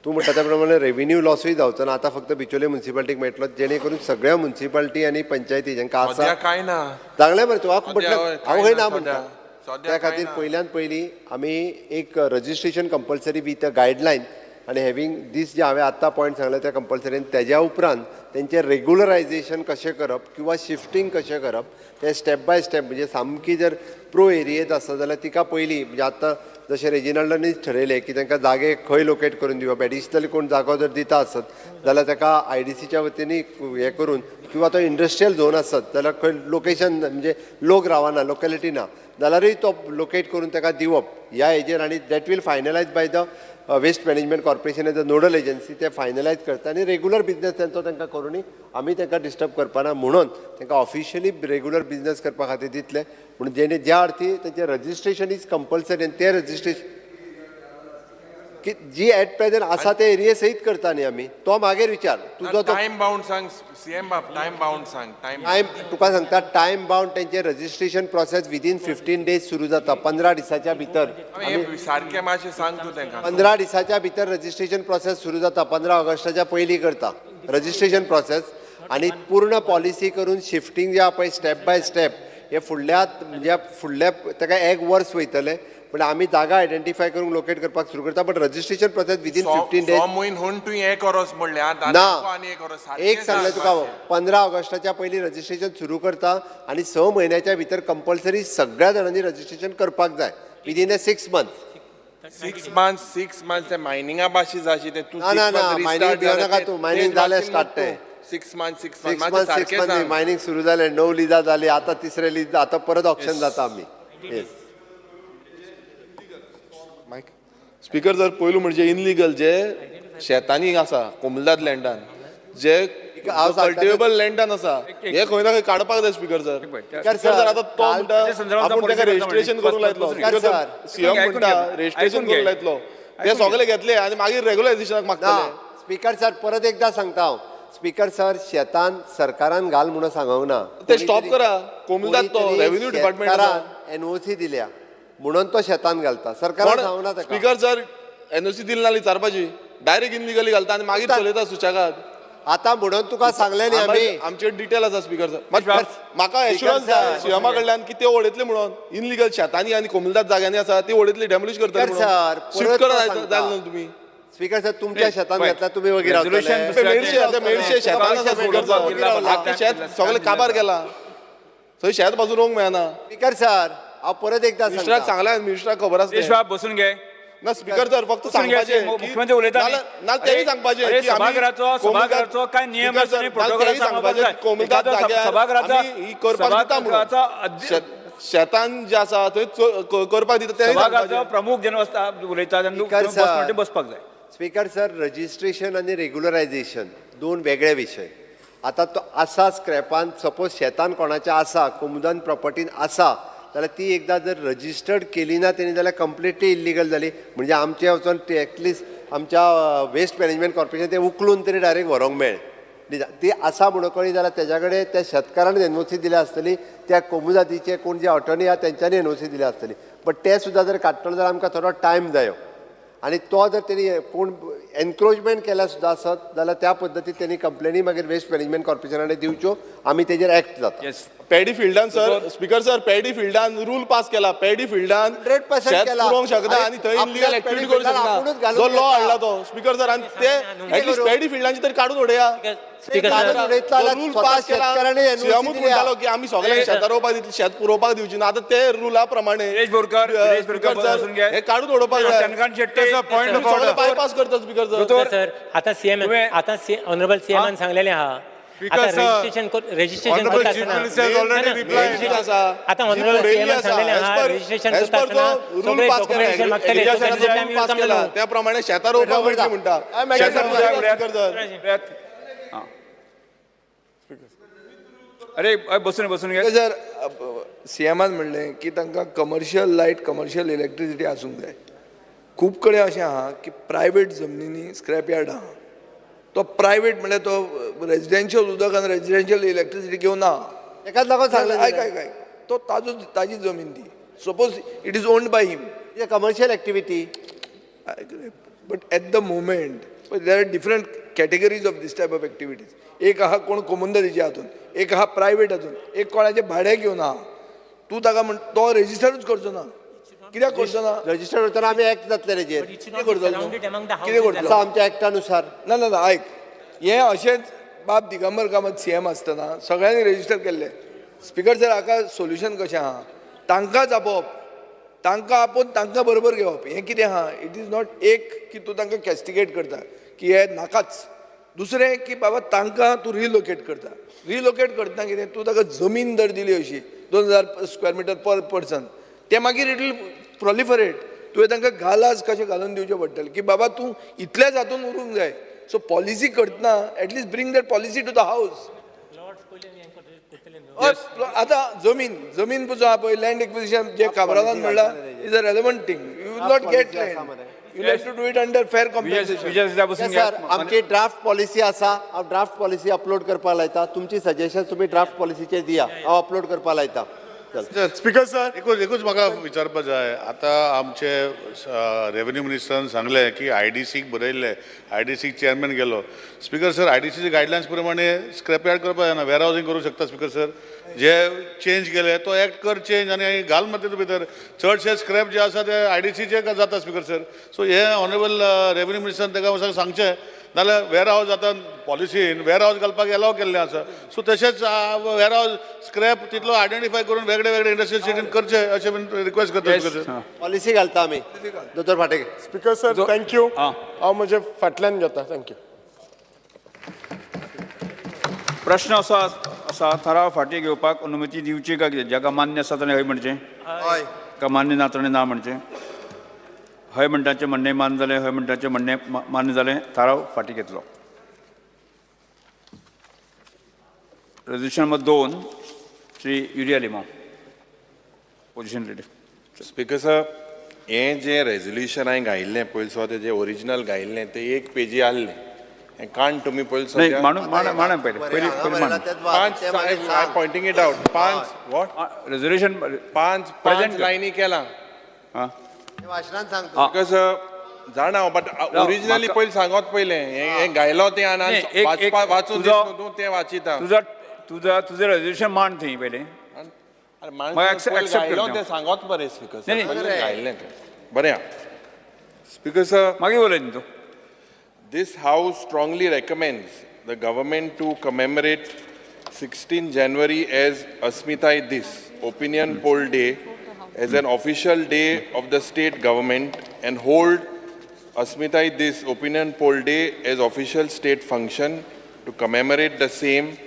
तूं म्हणटा त्या प्रमाणे रेवेन्यू लॉसूय जावचो ना. आतां फक्त बिचोले म्युनिसिपालिटीक मेळटलो, जेणे करून सगळ्या म्युनिसिपालिटी आनी पंचायती जांकां आसा काय ना सांगलें मरे तूं, हांव म्हटलें हांव खंय ना म्हणटा. त्या खातीर पयल्यान पयलीं आमी एक registration compulsory with a guideline आनी हॅवींग दीस जे हांवें आत्तां पॉयंट सांगले त्या कंपल्सरी. तेज्या उपरांत तेंचें रेगुलरायजेशन कशें करप किंवा शिफ्टींग कशें करप तें स्टेप बाय स्टेप. म्हणजे सामकी जर प्रो एरियेंत आसा जाल्यार तिका पयलीं म्हणजे आतां जशें रेजिनाल्डानीच ठरयलें की तांकां जागे खंय लोकेट करून दिवप, एडिशनल कोण जागो जर दिता आसत जाल्यार ताका आयडीसीच्या वतीन हें करून, किंवा तो इंडस्ट्रियल झोन आसत जाल्यार खंय लोकेशन म्हणजे लोक रावना, लोकेलिटी ना जाल्यारूय तो लोकेट करून ताका दिवप ह्या हेजेर. आनी that will finalise by the waste management corporation as a nodal agency. ते फायनलायज करता आनी रेगुलर बिजनेस तेंचो तांकां करुनी आमी तांकां डिस्टर्ब करपाना म्हणून तांकां ऑफिशियली रेगुलर बिजनेस करपा खातीर दितले. म्हणून जेणे ज्या अर्थी तेंचें रजिस्ट्रेशन is compulsory आनी तें रजिस्ट्रेशन की जी एट प्रेझेंट आसा ते एरिये सहीत करता न्ही आमी, तो मागीर विचार तुजो तो टायम बाउंड सांग सीएम बाब, टायम बाउंड सांग. टायम तुका सांगता, टायम बाउंड तेंचे रजिस्ट्रेशन प्रोसेस विदीन 15 डेज सुरू जाता. 15 दिसाच्या भितर सारकें मातशें सांग तूं तांकां. 15 दिसाच्या भितर रजिस्ट्रेशन प्रोसेस सुरू जाता. 15 ऑगस्टाच्या पयलीं करता रजिस्ट्रेशन प्रोसेस आनी पूर्ण पॉलिसी करून शिफ्टींग जे आहा पळय स्टेप बाय स्टेप हे फुडल्या म्हणजे फुडल्या ताका 1 वर्स वयतलें. पण आमी जागा आयडेंटिफाय करून लोकेट करपाक सुरू करता. पण रजिस्ट्रेशन प्रोसेस विदीन 15 डेज. म्हयन हून तुवें एक वरस म्हणलें ना, एक सांगलें तुका, 15 ऑगस्टाच्या पयलीं रजिस्ट्रेशन सुरू करता आनी 6 म्हयन्याच्या भितर कंपल्सरी सगळ्या जाणांनी रजिस्ट्रेशन करपाक जाय विदीन अ 6 मंथ. 6 मंथ्स 6 मंथ्स ते मायनिंगा भाशेन जाशी ते तूं. ना ना, मायनिंग भियो तूं, मायनिंग जालें स्टार्ट तें. 6 months 6 months 6 months mining सुरू जालें, 9 लिजां जालीं, आतां तिसरे लीज, आतां परत ऑप्शन जाता आमी. येस स्पीकर जर पयलू म्हणजे इनलिगल जे शेतांनी आसा कोमलदाद लँडान, जे कल्टिवेबल लँडान आसा, हे खंय ना खंय काडपाक जाय स्पीकर सर. स्पीकर सर आतां तो म्हणटा आपूण ताका रजिस्ट्रेशन करूंक लायतलो, सीएम म्हणटा रजिस्ट्रेशन करूंक लायतलो, ते सगळे घेतले आनी मागीर रेगुलरायझेशनाक मागतले. स्पीकर सर परत एकदां सांगता हांव, स्पीकर सर शेतान सरकारान घाल म्हणून सांगूंक ना, ते स्टॉप करा. कोमलदाद तो रेव्हेन्यू डिपार्टमेंटान एनओसी दिल्या म्हणून तो शेतान घालता, सरकारान सांगूना ताका. स्पीकर सर एनओसी दिली ना विचारपाची, डायरेक्ट इनलिगली घालता आनी मागीर चलयता सुशेगाद. आतां म्हणून तुका सांगलें न्ही आमी, आमचे डिटेल आसा स्पीकर सर. म्हाका एश्युरन्स जाय सीएमा कडल्यान की ते वडयतले म्हणून इनलिगल शेतांनी आनी कोमलदाद जाग्यांनी आसा ती वडयतली, डेमोलिश करतले सर, शिफ्ट करा जाय तुमी. स्पीकर सर तुमच्या शेतान घातला तुमी वगैरे मेळशे शेतान आसा स्पीकर सर, शेत सगळें काबार केला, थंय शेत बाजू रोवंक मेळना. स्पीकर सर हांव परत एकदां मिनिस्टराक सांगलां, मिनिस्टराक खबर आसा. बसून घे ना स्पीकर सर, फक्त सांगपाचें मुख्यमंत्री उलयता ना तेंय सांगपाचें. सभाघराचो सभाघराचो काय नियम आसा प्रोटोकॉल सांगपाक जाय. सभाघराचा शेतान जे आसा थंय करपाक दिता तें सभाघराचो प्रमुख जेन्ना आसता उलयता तेन्ना बसपाक जाय. स्पीकर सर रजिस्ट्रेशन आनी रेगुलरायझेशन 2 वेगळे विशय. आतां तो आसा स्क्रॅपान सपोज शेतान कोणाच्या आसा कोमुदान प्रॉपर्टीन आसा जाल्यार ती एकदां जर रजिस्टर्ड केली ना तेणी जाल्यार कंप्लिटली इल्लिगल जाली. म्हणजे आमचें वचोन एटलिस्ट आमच्या वेस्ट मॅनेजमेंट कॉर्पोरेशन ते उखलून तरी डायरेक्ट व्हरूंक मेळ्ळें. ती आसा म्हणून कळ्ळी जाल्यार तेज्या कडेन त्या शेतकारान एनओसी दिल्या आसतली, त्या कोमुदादीचे कोण जे अटर्नी आहा तेंच्यांनी एनओसी दिल्या आसतली. बट ते सुद्दां जर काडटलो जाल्यार आमकां थोडो टायम जायो आनी तो जर तेणी कोण एनक्रोचमेंट केल्या सुद्दां आसत जाल्यार त्या पद्दतीन तेणी कंप्लेनी मागीर वेस्ट मॅनेजमेंट कॉर्पोरेशनान दिवच्यो, आमी तेजेर एक्ट जाता. पॅडी फिल्डान सर, स्पीकर सर पॅडी फिल्डान रूल पास केला, पॅडी फिल्डान 100% शेत केला. पुरोवंक शकना आनी थंय इलिगल एक्टिविटी करूंक शकना, जो लॉ हाडला तो स्पीकर सर. आनी ते एटलिस्ट पॅडी फिल्डांची तरी काडून उडया. रूल पास केला, सीएमूच म्हणटालो की आमी सगळ्यांक शेतां रोवपाक दितली, शेत पुरोवपाक दिवची ना. आतां ते रुला प्रमाणे हे काडून उडोवपाक जाय. बायपास करता स्पीकर सर. आतां सीएम, आतां ऑनरेबल सीएमान सांगलेलें आहा आता रजिस्ट्रेशन रजिस्ट्रेशन करता आसतना आता ऑनरेबल सीएमान सांगलेलें आहा रजिस्ट्रेशन करता आसतना सगळे डॉक्युमेंटेशन मागतले, त्या प्रमाणे शेतां रोवपाक मेळटली म्हणटा. अरे बसून बसून घे सर. सीएमान म्हणलें की तांकां कमर्शियल लायट कमर्शियल इलेक्ट्रिसिटी आसूंक जाय. खूब कडेन अशें आहा की प्रायवेट जमनींनी स्क्रॅप यार्ड आहा. तो प्रायवेट म्हणल्यार तो रेजिडेन्शियल उदक आनी रेजिडेन्शियल इलेक्ट्रिसिटी घेवन ना. तेकाच लागून सांगलें. आयक आयक आयक, तो ताजो ताजी जमीन ती, suppose it is owned by him. Commercial activity. But at the moment there are different categories of this type of activities. एक आहा कोण कोमुंदारीच्या हातून, एक आहा प्रायवेट हातून, एक कोणाचें भाडें घेवन आहा. तूं ताका म्हण तो रजिस्टरूच करचो ना. कित्याक करचो ना? रजिस्टर करतना आमी एक्ट जातले तेजेर. कितें करतलो? कितें करतलो? आसा आमच्या एक्टानुसार. ना ना ना, आयक, हें अशेंच बाब दिगंबर कामत सीएम आसतना सगळ्यांनी रजिस्टर केल्लें. स्पिकर सर, हाका सोल्युशन कशें आहा, तांकांच आपोवप, तांकां आपोवन तांकां बरोबर घेवप. हें कितें आहा, it is not एक की तूं तांकां कॅस्टिगेट करता की हे नाकाच, दुसरें की बाबा तांकां तूं रिलोकेट करता. रिलोकेट करतना कितें, तूं ताका जमीन जर दिली अशी 2000 स्क्वेअर मिटर पर पर्सन, तें मागीर it will proliferate. तुवें तांकां गालाज कशें घालून दिवचें पडटलें की बाबा तूं इतल्याच हातून उरूंक जाय. सो पॉलिसी करतना at least bring that policy to the house. आतां जमीन जमीन पसून आहा पळय, लँड एक्विजिशन जे काब्रालान म्हणलां is a relevant thing. You will not get land, you have to do it under fair compensation. Sir, आमची ड्राफ्ट पॉलिसी आसा, हांव ड्राफ्ट पॉलिसी अपलोड करपाक लायता. तुमची सजेशन तुमी ड्राफ्ट पॉलिसीचेर दिया, हांव अपलोड करपाक लायता. स्पिकर सर, एकूच एकूच म्हाका विचारपा जाय. आतां आमचे रेवेन्यू मिनिस्टरान सांगलें की आयडीसीक बरयल्लें, आयडीसीक चेअरमॅन गेलो. स्पिकर सर, आयडीसीचे गायडलायन्स प्रमाणे स्क्रॅप यार्ड करपा जायना, वेअर हावजींग करूंक शकता. स्पिकर सर, जे चेंज केले तो एक्ट कर चेंज आनी घाल मरे तितूंत भितर. चडशे स्क्रॅप जे आसा ते आयडीसीचे जाता स्पिकर सर. सो हे ऑनरेबल रेवेन्यू मिनिस्टरान ताका सांगचें, नाल्यार वेअर हावज आतां पॉलिसीन वेअर हावज घालपाक एलाव केल्लें आसा. सो तशेंच वेअर हावज स्क्रॅप तितलो आयडेंटिफाय करून वेगळे वेगळे इंडस्ट्रियल सिटीन करचे अशें रिक्वेस्ट करता. पॉलिसी घालता आमी. दोतोर फाटे. Speaker sir, thank you. हांव म्हजे फाटल्यान घेता. Thank you. प्रश्न असो आसा, थाराव फाटीं घेवपाक अनुमती दिवची काय कितें? जाका मान्य आसा ताणें हय म्हणचें, का मान्य ना ताणें ना म्हणचें. हय म्हणटाचें म्हणणें मान्य जालें, हय म्हणटाचें म्हणणें मान्य जालें, थाराव फाटीं घेतलो. Resolution number 2, Shri Uria Limao, opposition leader. Speaker sir, हें जें रेजोल्युशन हांवें घायिल्लें पयलीं सुद्दां, तेजें ओरिजिनल घायिल्लें तें एक पेजी आहलें, हें काण तुमी पयलीं मांड पयलें पयलीं मांड. पांच, I pointing it out, पांच what resolution पांच पांच लायनी केलां. स्पिकर सर, जाणा, बट ओरिजिनली पयलीं सांगत पयलें हें गायलो तें आनी वाचपा वाचून तूं तें वाचिता. तुझं तुझं रेजोल्युशन मांड थंय पयलें. गायलो तें सांगत बरें स्पिकर सर, गायलें तें बरें. स्पिकर सर, मागीर उलय न्ही तूं. This house strongly recommends the government to commemorate 16 January as Asmitai Dis, Opinion Poll Day, as an official day of the state government and hold Asmitai Dis Opinion Poll Day as official state function to commemorate the same.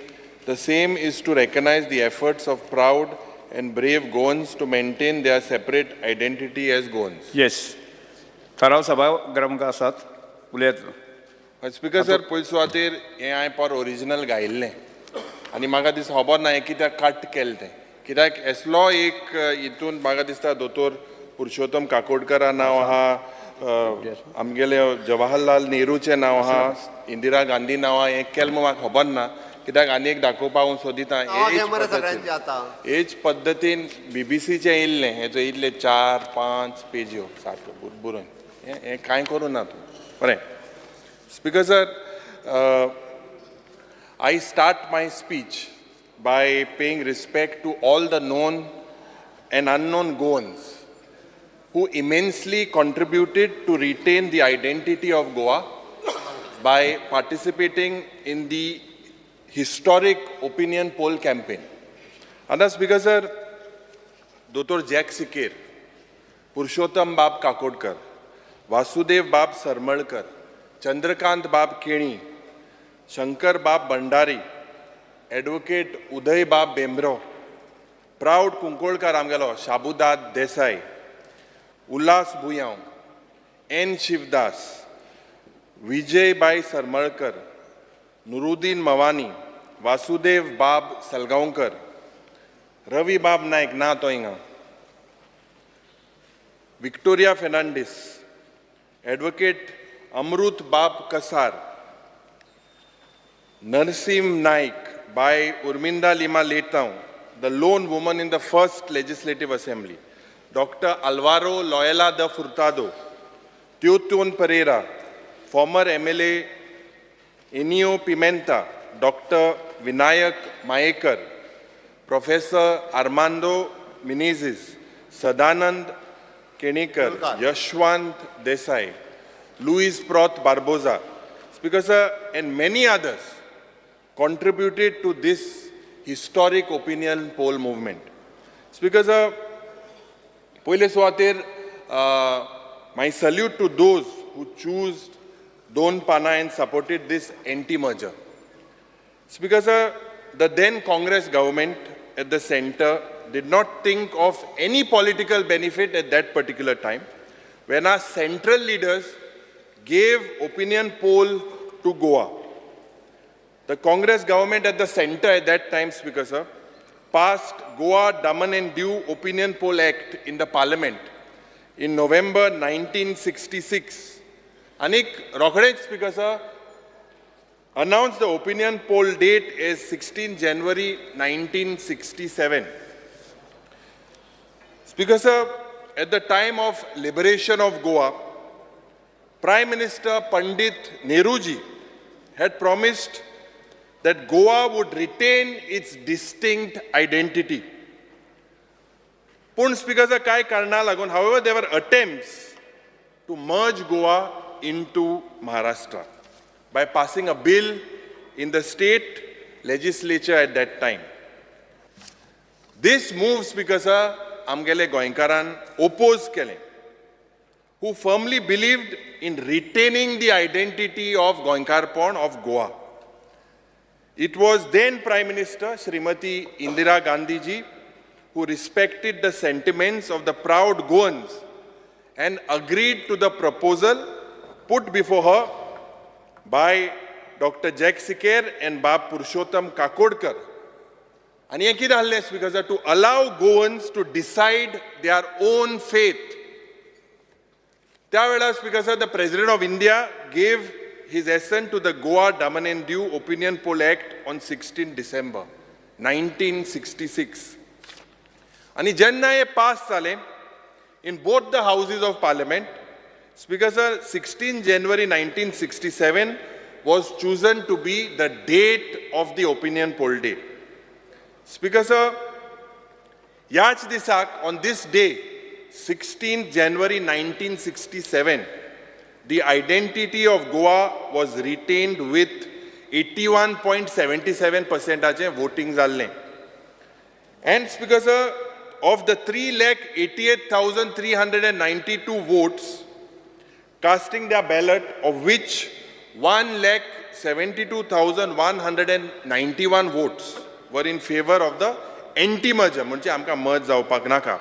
The same is to recognize the efforts of proud and brave Goans to maintain their separate identity as Goans. Yes. थाराव सभागृहाक आसात, उलयात. Speaker sir, पयले सुवातेर हें हांवें पर original गायिल्लें आनी म्हाका दिसता खबर ना हें कित्याक कट केलें तें, कित्याक एसलो एक हितून म्हाका दिसता दोतोर पुरुषोत्तम काकोडकरा नांव आहा, आमगेले जवाहरलाल नेहरूचें नांव आहा, इंदिरा गांधी नांव आहा, हें केलें म्हूण म्हाका खबर ना, कित्याक आनी एक दाखोवपाक हांव सोदिता. हेच पद्दतीन बीबीसीचें येयल्लें, हेचो येयल्लें 4-5 पेज्यो सारक्यो बुरबुरून, हें कांय करूं ना तूं. बरें Speaker sir, I start my speech by paying respect to all the known and unknown Goans who immensely contributed to retain the identity of Goa by participating in the historic opinion poll campaign. Andha Speaker sir, Dr. Jack Sikir, Purushottam Bab Kakodkar, Vasudev Bab Sarmalkar, Chandrakant Bab Keni, Shankar Bab Bhandari, Advocate Uday Bab Bembro, Proud Kunkolkar आमगेलो Shabudad Desai, Ulhas Buyao, N Shivdas, Vijay Bhai Sarmalkar, Nuruddin Mavani, Vasudev Bab Salgaonkar, Ravi Bab Naik ना तो हिंगा, Victoria Fernandes, Advocate Amrut Bab Kasar, Narsim Naik by Urminda Lima Letao, the lone woman in the first Legislative Assembly, Dr. Alvaro Loyola de Furtado, Teoton Pereira, former MLA Enio Pimenta, Dr. Vinayak Mayekar, Professor Armando Menezes, Sadanand Kenekar, Yashwant Desai, Luis Proth Barboza, Speaker sir, and many others contributed to this historic opinion poll movement. Speaker sir, पयले सुवातेर my salute to those who choose Don Pana and supported this anti-merger. Speaker sir, the then Congress government at the center did not think of any political benefit at that particular time when our central leaders gave opinion poll to Goa. The Congress government at the center at that time, Speaker sir, passed Goa Daman and Diu Opinion Poll Act in the parliament in November 1966. Anik रोखडेच, Speaker sir, announced the opinion poll date as 16 January 1967. Speaker sir, at the time of liberation of Goa, Prime Minister Pandit Nehruji had promised that Goa would retain its distinct identity. पूण speaker sir, काय कारणा लागून, however, there were attempts to merge Goa into Maharashtra by passing a bill in the state legislature at that time. This move, Speaker sir, आमगेले गोंयकारान oppose केलें, who firmly believed in retaining the identity of गोंयकारपण of Goa. It was then Prime Minister Srimati Indira Gandhi ji who respected the sentiments of the proud Goans and agreed to the proposal put before her by Dr. Jack Siker and Bab Purushottam Kakodkar. आनी हें कितें आहलें speaker sir, to allow Goans to decide their own fate. त्या वेळार speaker sir, the President of India gave his assent to the Goa Daman and Diu Opinion Poll Act on 16 December 1966. आनी जेन्ना हें pass जालें in both the houses of parliament, Speaker sir, 16 January 1967 was chosen to be the date of the opinion poll day. Speaker sir, ह्याच दिसाक, on this day, 16 January 1967, the identity of Goa was retained with 81.77 percentaचे voting जाल्लें. And Speaker sir, of the 3,88,392 votes casting their ballot, of which 1,72,191 votes were in favor of the anti-merger, म्हणजे आमकां merge जावपाक नाका,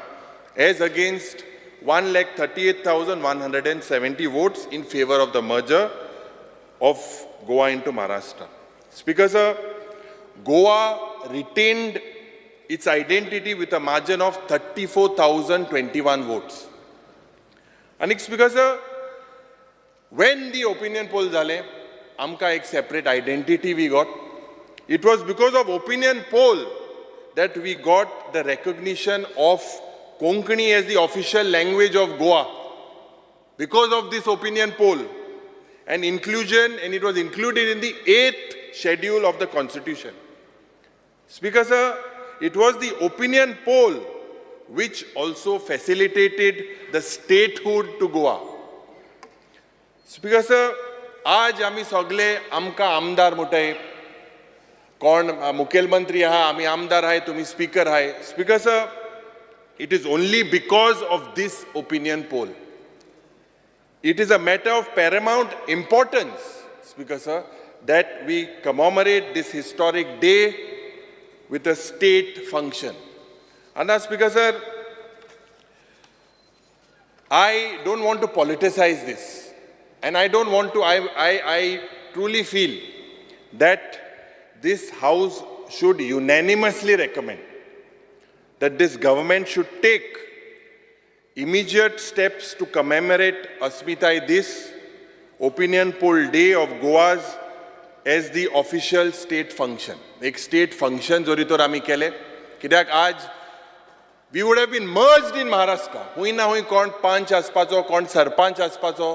as against 1,38,170 votes in favor of the merger of Goa into Maharashtra. Speaker sir, Goa retained its identity with a margin of 34,021 votes. And Speaker sir, when the opinion poll जाले, आमकां एक separate identity we got. It was because of opinion poll that we got the recognition of Konkani as the official language of Goa. Because of this opinion poll and inclusion, and it was included in the 8th schedule of the Constitution. Speaker sir, it was the opinion poll which also facilitated the statehood to Goa. Speaker sir, आज आमी सगळे आमकां आमदार म्हणटाय, कोण मुखेलमंत्री आहा, आमी आमदार आहाय, तुमी स्पीकर आहाय. Speaker sir, it is only because of this opinion poll. It is a matter of paramount importance, Speaker sir, that we commemorate this historic day with a state function. And now, Speaker sir, I don't want to politicize this. And I don't want to, I truly feel that this House should unanimously recommend that this government should take Immediate steps to commemorate Asmitai Dis, Opinion Poll Day of Goa's as the official state function. एक state function जरी तर आमी केलें, कित्याक आज we would have been merged in Maharashtra. हुंय ना हुंय कोण पंच आसपाचो, कोण सरपंच आसपाचो,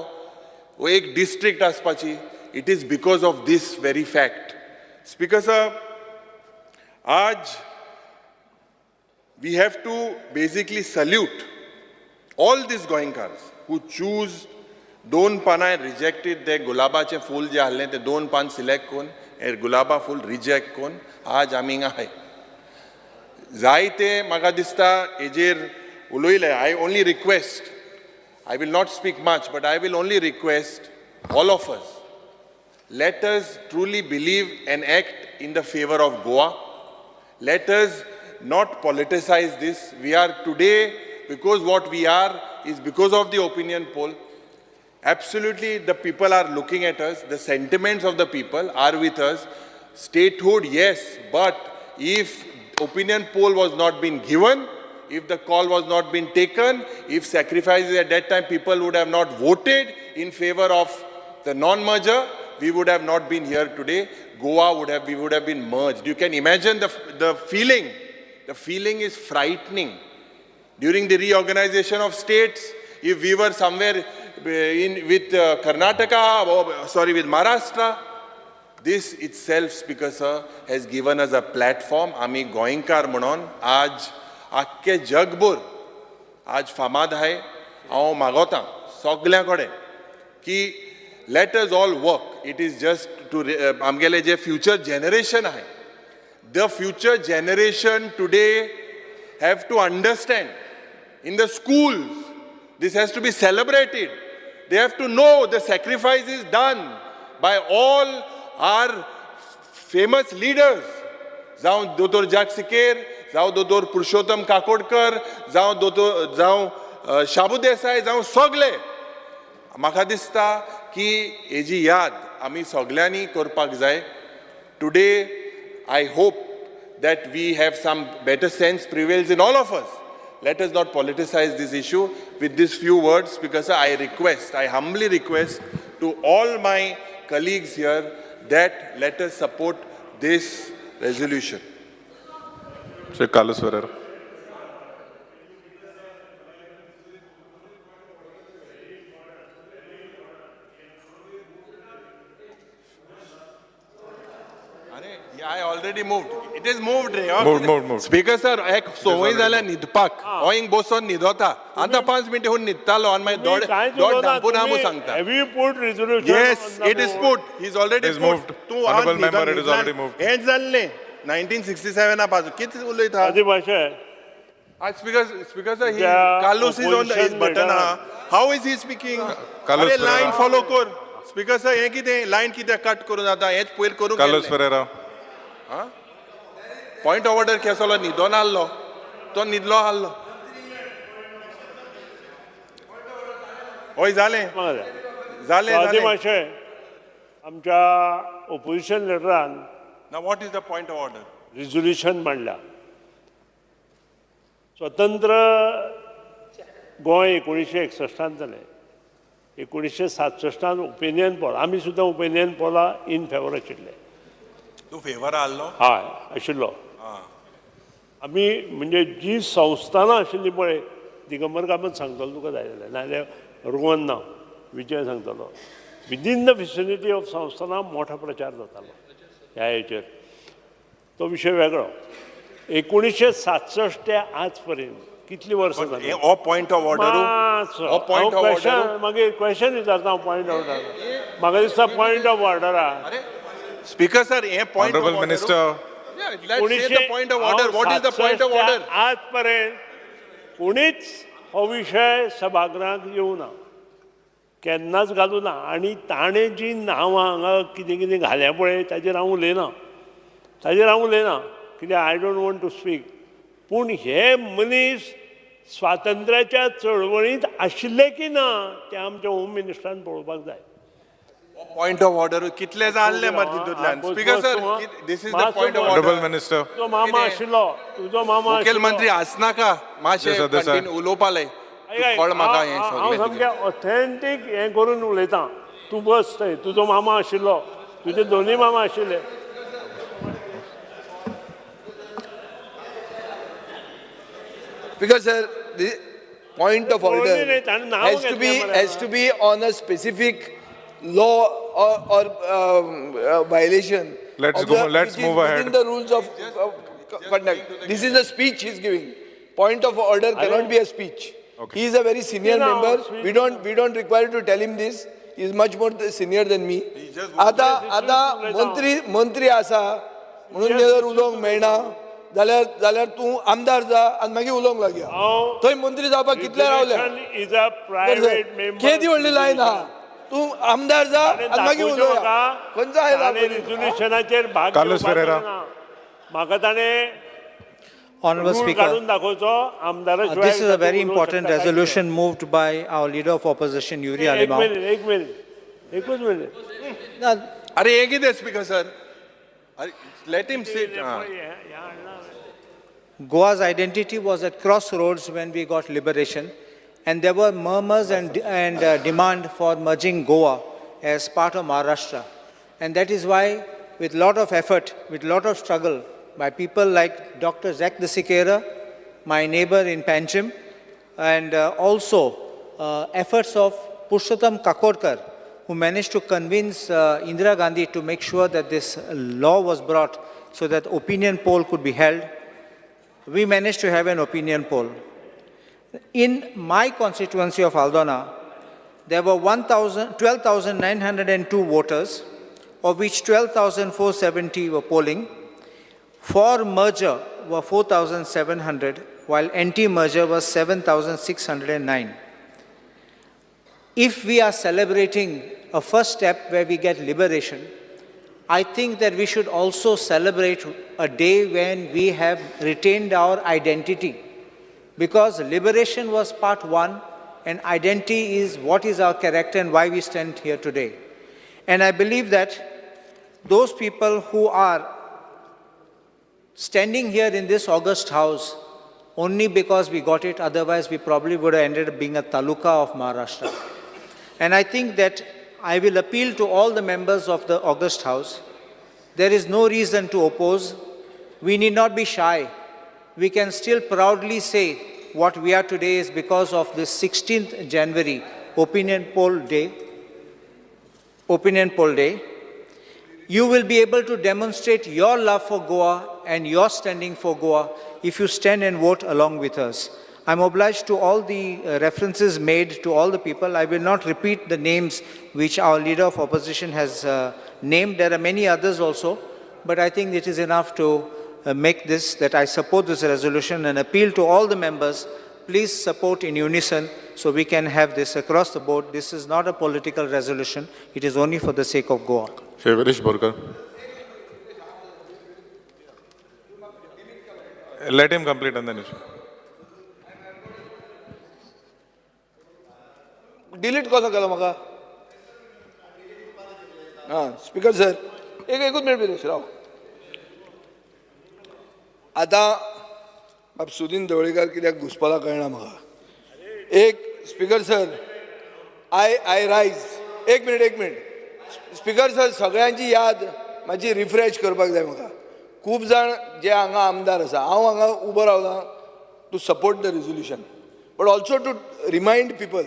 वो एक district आसपाची. It is because of this very fact. Speaker sir, आज we have to basically salute all these Goenkars who choose दोन पानां रिजेक्टेड. ते गुलाबाचें फूल जे आहलें ते दोन पान सिलेक्ट करून हे गुलाबा फूल रिजेक्ट करून आज आमी हिंगा आहाय. जायते म्हाका दिसता हेजेर उलयले. I only request, I will not speak much, but I will only request all of us, let us truly believe and act in the favor of Goa. Let us not politicize this. We are today, because what we are is because of the opinion poll. Absolutely, the people are looking at us. The sentiments of the people are with us. Statehood, yes, but if opinion poll was not been given, if the call was not been taken, if sacrifices at that time people would have not voted in favor of the non-merger, we would have not been here today. Goa would have, we would have been merged. You can imagine the feeling. The feeling is frightening. During the reorganization of states, if we were somewhere in with Karnataka, or, sorry, with Maharashtra, this itself, Speaker sir, has given us a platform. आमी गोंयकार म्हणून आज आख्खे जगभर आज फामाद आहाय. हांव मागोता सगल्यां कडेन की let us all work. It is just to आमगेले जे फ्युचर जनरेशन आहाय, the future generation today have to understand in the schools this has to be celebrated. They have to know the sacrifice is done by all our famous leaders, जावं दोतोर जाक सिकेर, जावं दोतोर पुरुषोत्तम काकोडकर, जावं दोतोर, जावं शाबू देसाय, जावं सगले. म्हाका दिसता की हेजी याद आमी सगल्यांनी करपाक जाय. Today I hope that we have some better sense prevails in all of us. Let us not politicize this issue. With these few words, because I request, I humbly request to all my colleagues here that let us support this resolution. Shri Carlos Ferreira. I already moved. It is moved रे. Moved, moved, moved. Speaker sir, एक संवय जाल्या न्हिदपाक. हांव हिंग बसून न्हिदोता. आतां 5 मिनटां हून न्हिदतालो आनी मागीर दोळे दोळे धांपून हांव सांगता. Have you put resolution? Yes, it is put. He is already It is moved. तूं Honorable member, it is already moved. हें जाल्लें 1967 पासून कितें उलयता? आदी भाशे. आज speaker sir, he Carlos is on his button आहा. How is he speaking? अरे लायन फॉलो कर. स्पीकर सर, हें कितें लायन कितें कट करून जाता? हेंच पयर करूंक. Carlos Ferreira. Point of order केसलो न्हिदोन आहलो तो न्हिदलो आहलो. हय, जालें जालें. आदी मातशें आमच्या ओपोजिशन लिडरान ना, what is the point of order? Resolution मांडला. स्वतंत्र गोंय 1961 जालें. 1967 ओपिनियन पोल, आमी सुद्दां ओपिनियन पोला इन फेवर आशिल्ले. तूं फेवर आहलो? हय, आशिल्लो. आमी म्हणजे जी संस्थानां आशिल्लीं पळय, दिगंबर कामत सांगतलो तुका जाय जाल्यार, नाजाल्यार रोहन ना विजय सांगतलो. विदीन the vicinity of संस्थानां मोठो प्रचार जातालो ह्या हेचेर. तो विशय वेगळो. 1967 ते आज पर्यंत कितली वर्सां जाली? हो पॉयंट ऑफ ऑर्डर. मागीर क्वेश्चन विचारता हांव. पॉयंट ऑफ ऑर्डर म्हाका दिसता पॉयंट ऑफ ऑर्डरा. स्पीकर सर, हे point honourable minister, point of order. What is the point of order? आज पर्यंत कोणीच हो विशय सभागृहात येवना, केन्नाच घालूं ना. आनी ताणें जी नांवां हांगा कितें कितें घाल्या पळय, ताजेर हांव उलयना, ताजेर हांव उलयना, कित्याक I don't want to speak. पूण हे मनीस स्वातंत्र्याच्या चळवळींत आशिल्ले की ना तें आमच्या होम मिनिस्टरान पळोवपाक जाय. पॉयंट ऑफ ऑर्डर कितले जाल्ले मरे तितूंतल्यान? Speaker sir, this is the point of order. Honourable minister. तुजो मामा आशिल्लो, तुजो मामा. मुखेलमंत्री आसनाका मातशें कंटिन्यू उलोवपाले. कळ म्हाका हें हांव सगळें सामकें ऑथेंटीक हें करून उलयतां. तूं बस थंय, तुजो मामा आशिल्लो, तुजे दोनूय मामा आशिल्ले. Because sir, the point of order has to be on a specific law or violation. Let's go. Let's move ahead. Within the rules of conduct. This is a speech he's giving. Point of order cannot be a speech. Okay. He is a very senior member. We don't require to tell him this. He is much more senior than me. Ata मंत्री आसा म्हणून जर उलोवंक मेळना जाल्यार जाल्यार तूं आमदार जा आनी मागीर उलोवंक लागया. थंय मंत्री जावपाक कितले रावले? केदी व्हडली लायन आहा. तूं आमदार जा आनी मागीर उलोवया. खंयचो आयला रेजोल्युशनाचेर भाग म्हाका ताणें Honorable Speaker, this is a very important resolution moved by our leader of opposition, Yuri Alemao. एक minute, एक minute. Arey, ek hi Speaker, sir. Let him sit. Goa's identity was at crossroads when we got liberation, and there were murmurs and demand for merging Goa as part of Maharashtra. And that is why, with lot of effort, with lot of struggle, by people like Dr. Zach de Siqueira, my neighbor in Panchim, and also efforts of Purushottam Kakodkar, who managed to convince Indira Gandhi to make sure that this law was brought so that opinion poll could be held. We managed to have an opinion poll. In my constituency of Aldona, there were 12,902 voters, of which 12,470 were polling. For merger were 4,700, while anti-merger was 7,609. If we are celebrating a first step where we get liberation, I think that we should also celebrate a day when we have retained our identity. Because liberation was part one, and identity is what is our character and why we stand here today. And I believe that those people who are standing here in this august house only because we got it, otherwise we probably would have ended up being a taluka of Maharashtra. And I think that I will appeal to all the members of the august house. There is no reason to oppose. We need not be shy. We can still proudly say what we are today is because of this 16th January opinion poll day. Opinion poll day. You will be able to demonstrate your love for Goa and your standing for Goa if you stand and vote along with us. I'm obliged to all the references made to all the people. I will not repeat the names which our leader of opposition has named. There are many others also, but I think it is enough to make this, that I support this resolution and appeal to all the members, please support in unison so we can have this across the board. This is not a political resolution. It is only for the sake of Goa. Shri Viresh Borkar. Let him complete and then you should. Delete कसो केलो म्हाका? हां, speaker sir, एकूच minute Viresh राव. आतां बाब सुदीन ढवळीकर कित्याक घुसपला कळना म्हाका. एक स्पीकर सर, I rise. एक मिनट स्पीकर सर, सगळ्यांची याद मातशी रिफ्रेश करपाक जाय म्हाका. खूब जाण जे हांगा आमदार आसा, हांव हांगा उबो रावला to support the resolution, but also to remind people,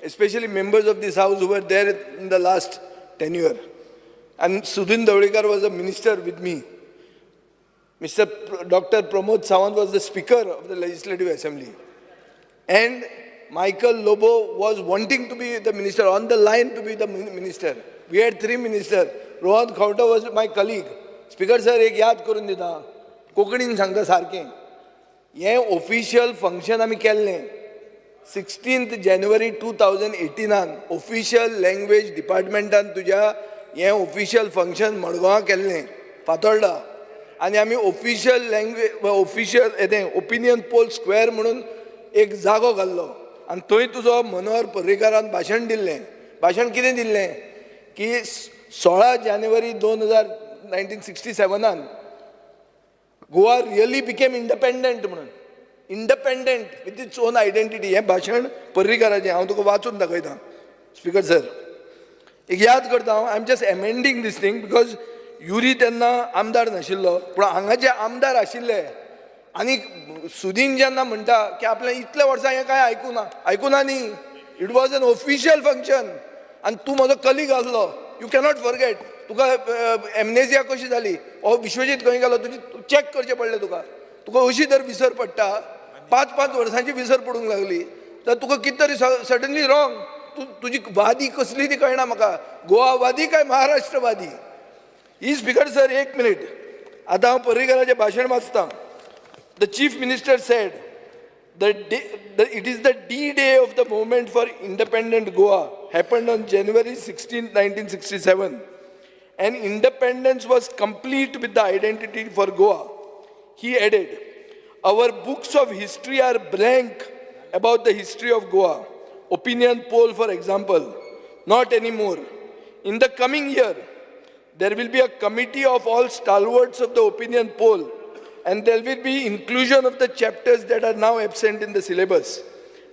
especially members of this house who were there in the last tenure. And Sudin Dhavalikar was a minister with me. Mr. Dr. Pramod Sawant was the speaker of the Legislative Assembly. And Michael Lobo was wanting to be the minister, on the line to be the minister. We had 3 ministers. Rohan Khaunta was my colleague. Speaker sir, एक याद करून दिता, कोंकणीन सांगता सारकें. हें official function आमी केल्लें 16th January 2018 official language डिपार्टमेंटान तुज्या हें ऑफिशियल फंक्शन मडगांवां केल्लें, फातोर्डा. आनी आमी ऑफिशियल लँग्वेज ऑफिशियल हें ओपिनियन पोल स्क्वेअर म्हणून एक जागो घाल्लो आनी थंय तुजो मनोहर पर्रीकारान भाशण दिल्लें. भाशण कितें दिल्लें की 16 जानेवारी 1967 गोवा रियली बिकेम इंडिपेंडंट म्हणून. independent with its own identity. हें भाशण पर्रीकाराचें हांव तुका वाचून दाखयता. स्पीकर सर, एक याद करता हांव, I am just amending this thing because Yuri तेन्ना आमदार नाशिल्लो, पूण हांगा जे आमदार आशिल्ले आनी सुदीन जेन्ना म्हणटा की आपल्या इतल्या वर्सां हें कांय आयकुना, आयकुना न्ही, it was an official function आनी तूं म्हजो कलीग आसलो, you cannot forget. तुका एमनेजिया कशी जाली, हो विश्वजीत खंय गेलो, तुजी चॅक करचें पडलें तुका. तुका अशी जर विसर पडटा, 5-5 वर्सांची विसर पडूंक लागली तर तुका कितें तरी सडनली रॉंग. तूं तुजी वादी कसली ती कळना म्हाका, गोवावादी काय महाराष्ट्रवादी. ही स्पीकर सर एक मिनीट, आतां हांव पर्रीकाराचें भाशण वाचतां. The chief minister said it is the D-Day of the movement for independent Goa happened on January 16, 1967, and independence was complete with the identity for Goa. He added, our books of history are blank about the history of Goa. Opinion poll, for example, not anymore. In the coming year, there will be a committee of all stalwarts of the opinion poll, and there will be inclusion of the chapters that are now absent in the syllabus.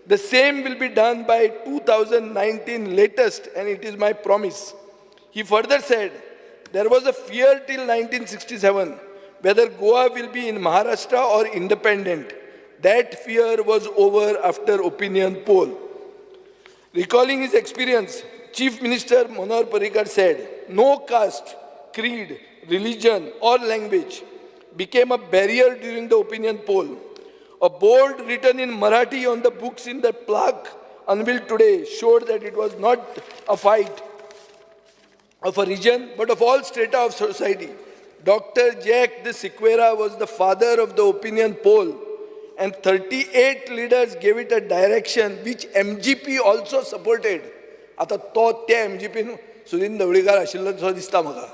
The same will be done by 2019 latest, and it is my promise. He further said, there was a fear till 1967 whether Goa will be in Maharashtra or independent. That fear was over after opinion poll. Recalling his experience, Chief Minister Manohar Parrikar said, no caste, creed, religion or language became a barrier during the opinion poll. A board written in Marathi on the books in the plaque unveiled today showed that it was not a fight of a region, but of all strata of society. Dr. Jack de Sequeira was the father of the opinion poll, and 38 leaders gave it a direction which MGP also supported. आता तो त्या MGP Sudin Dhavalikar आशिल्लो तसो दिसता म्हाका.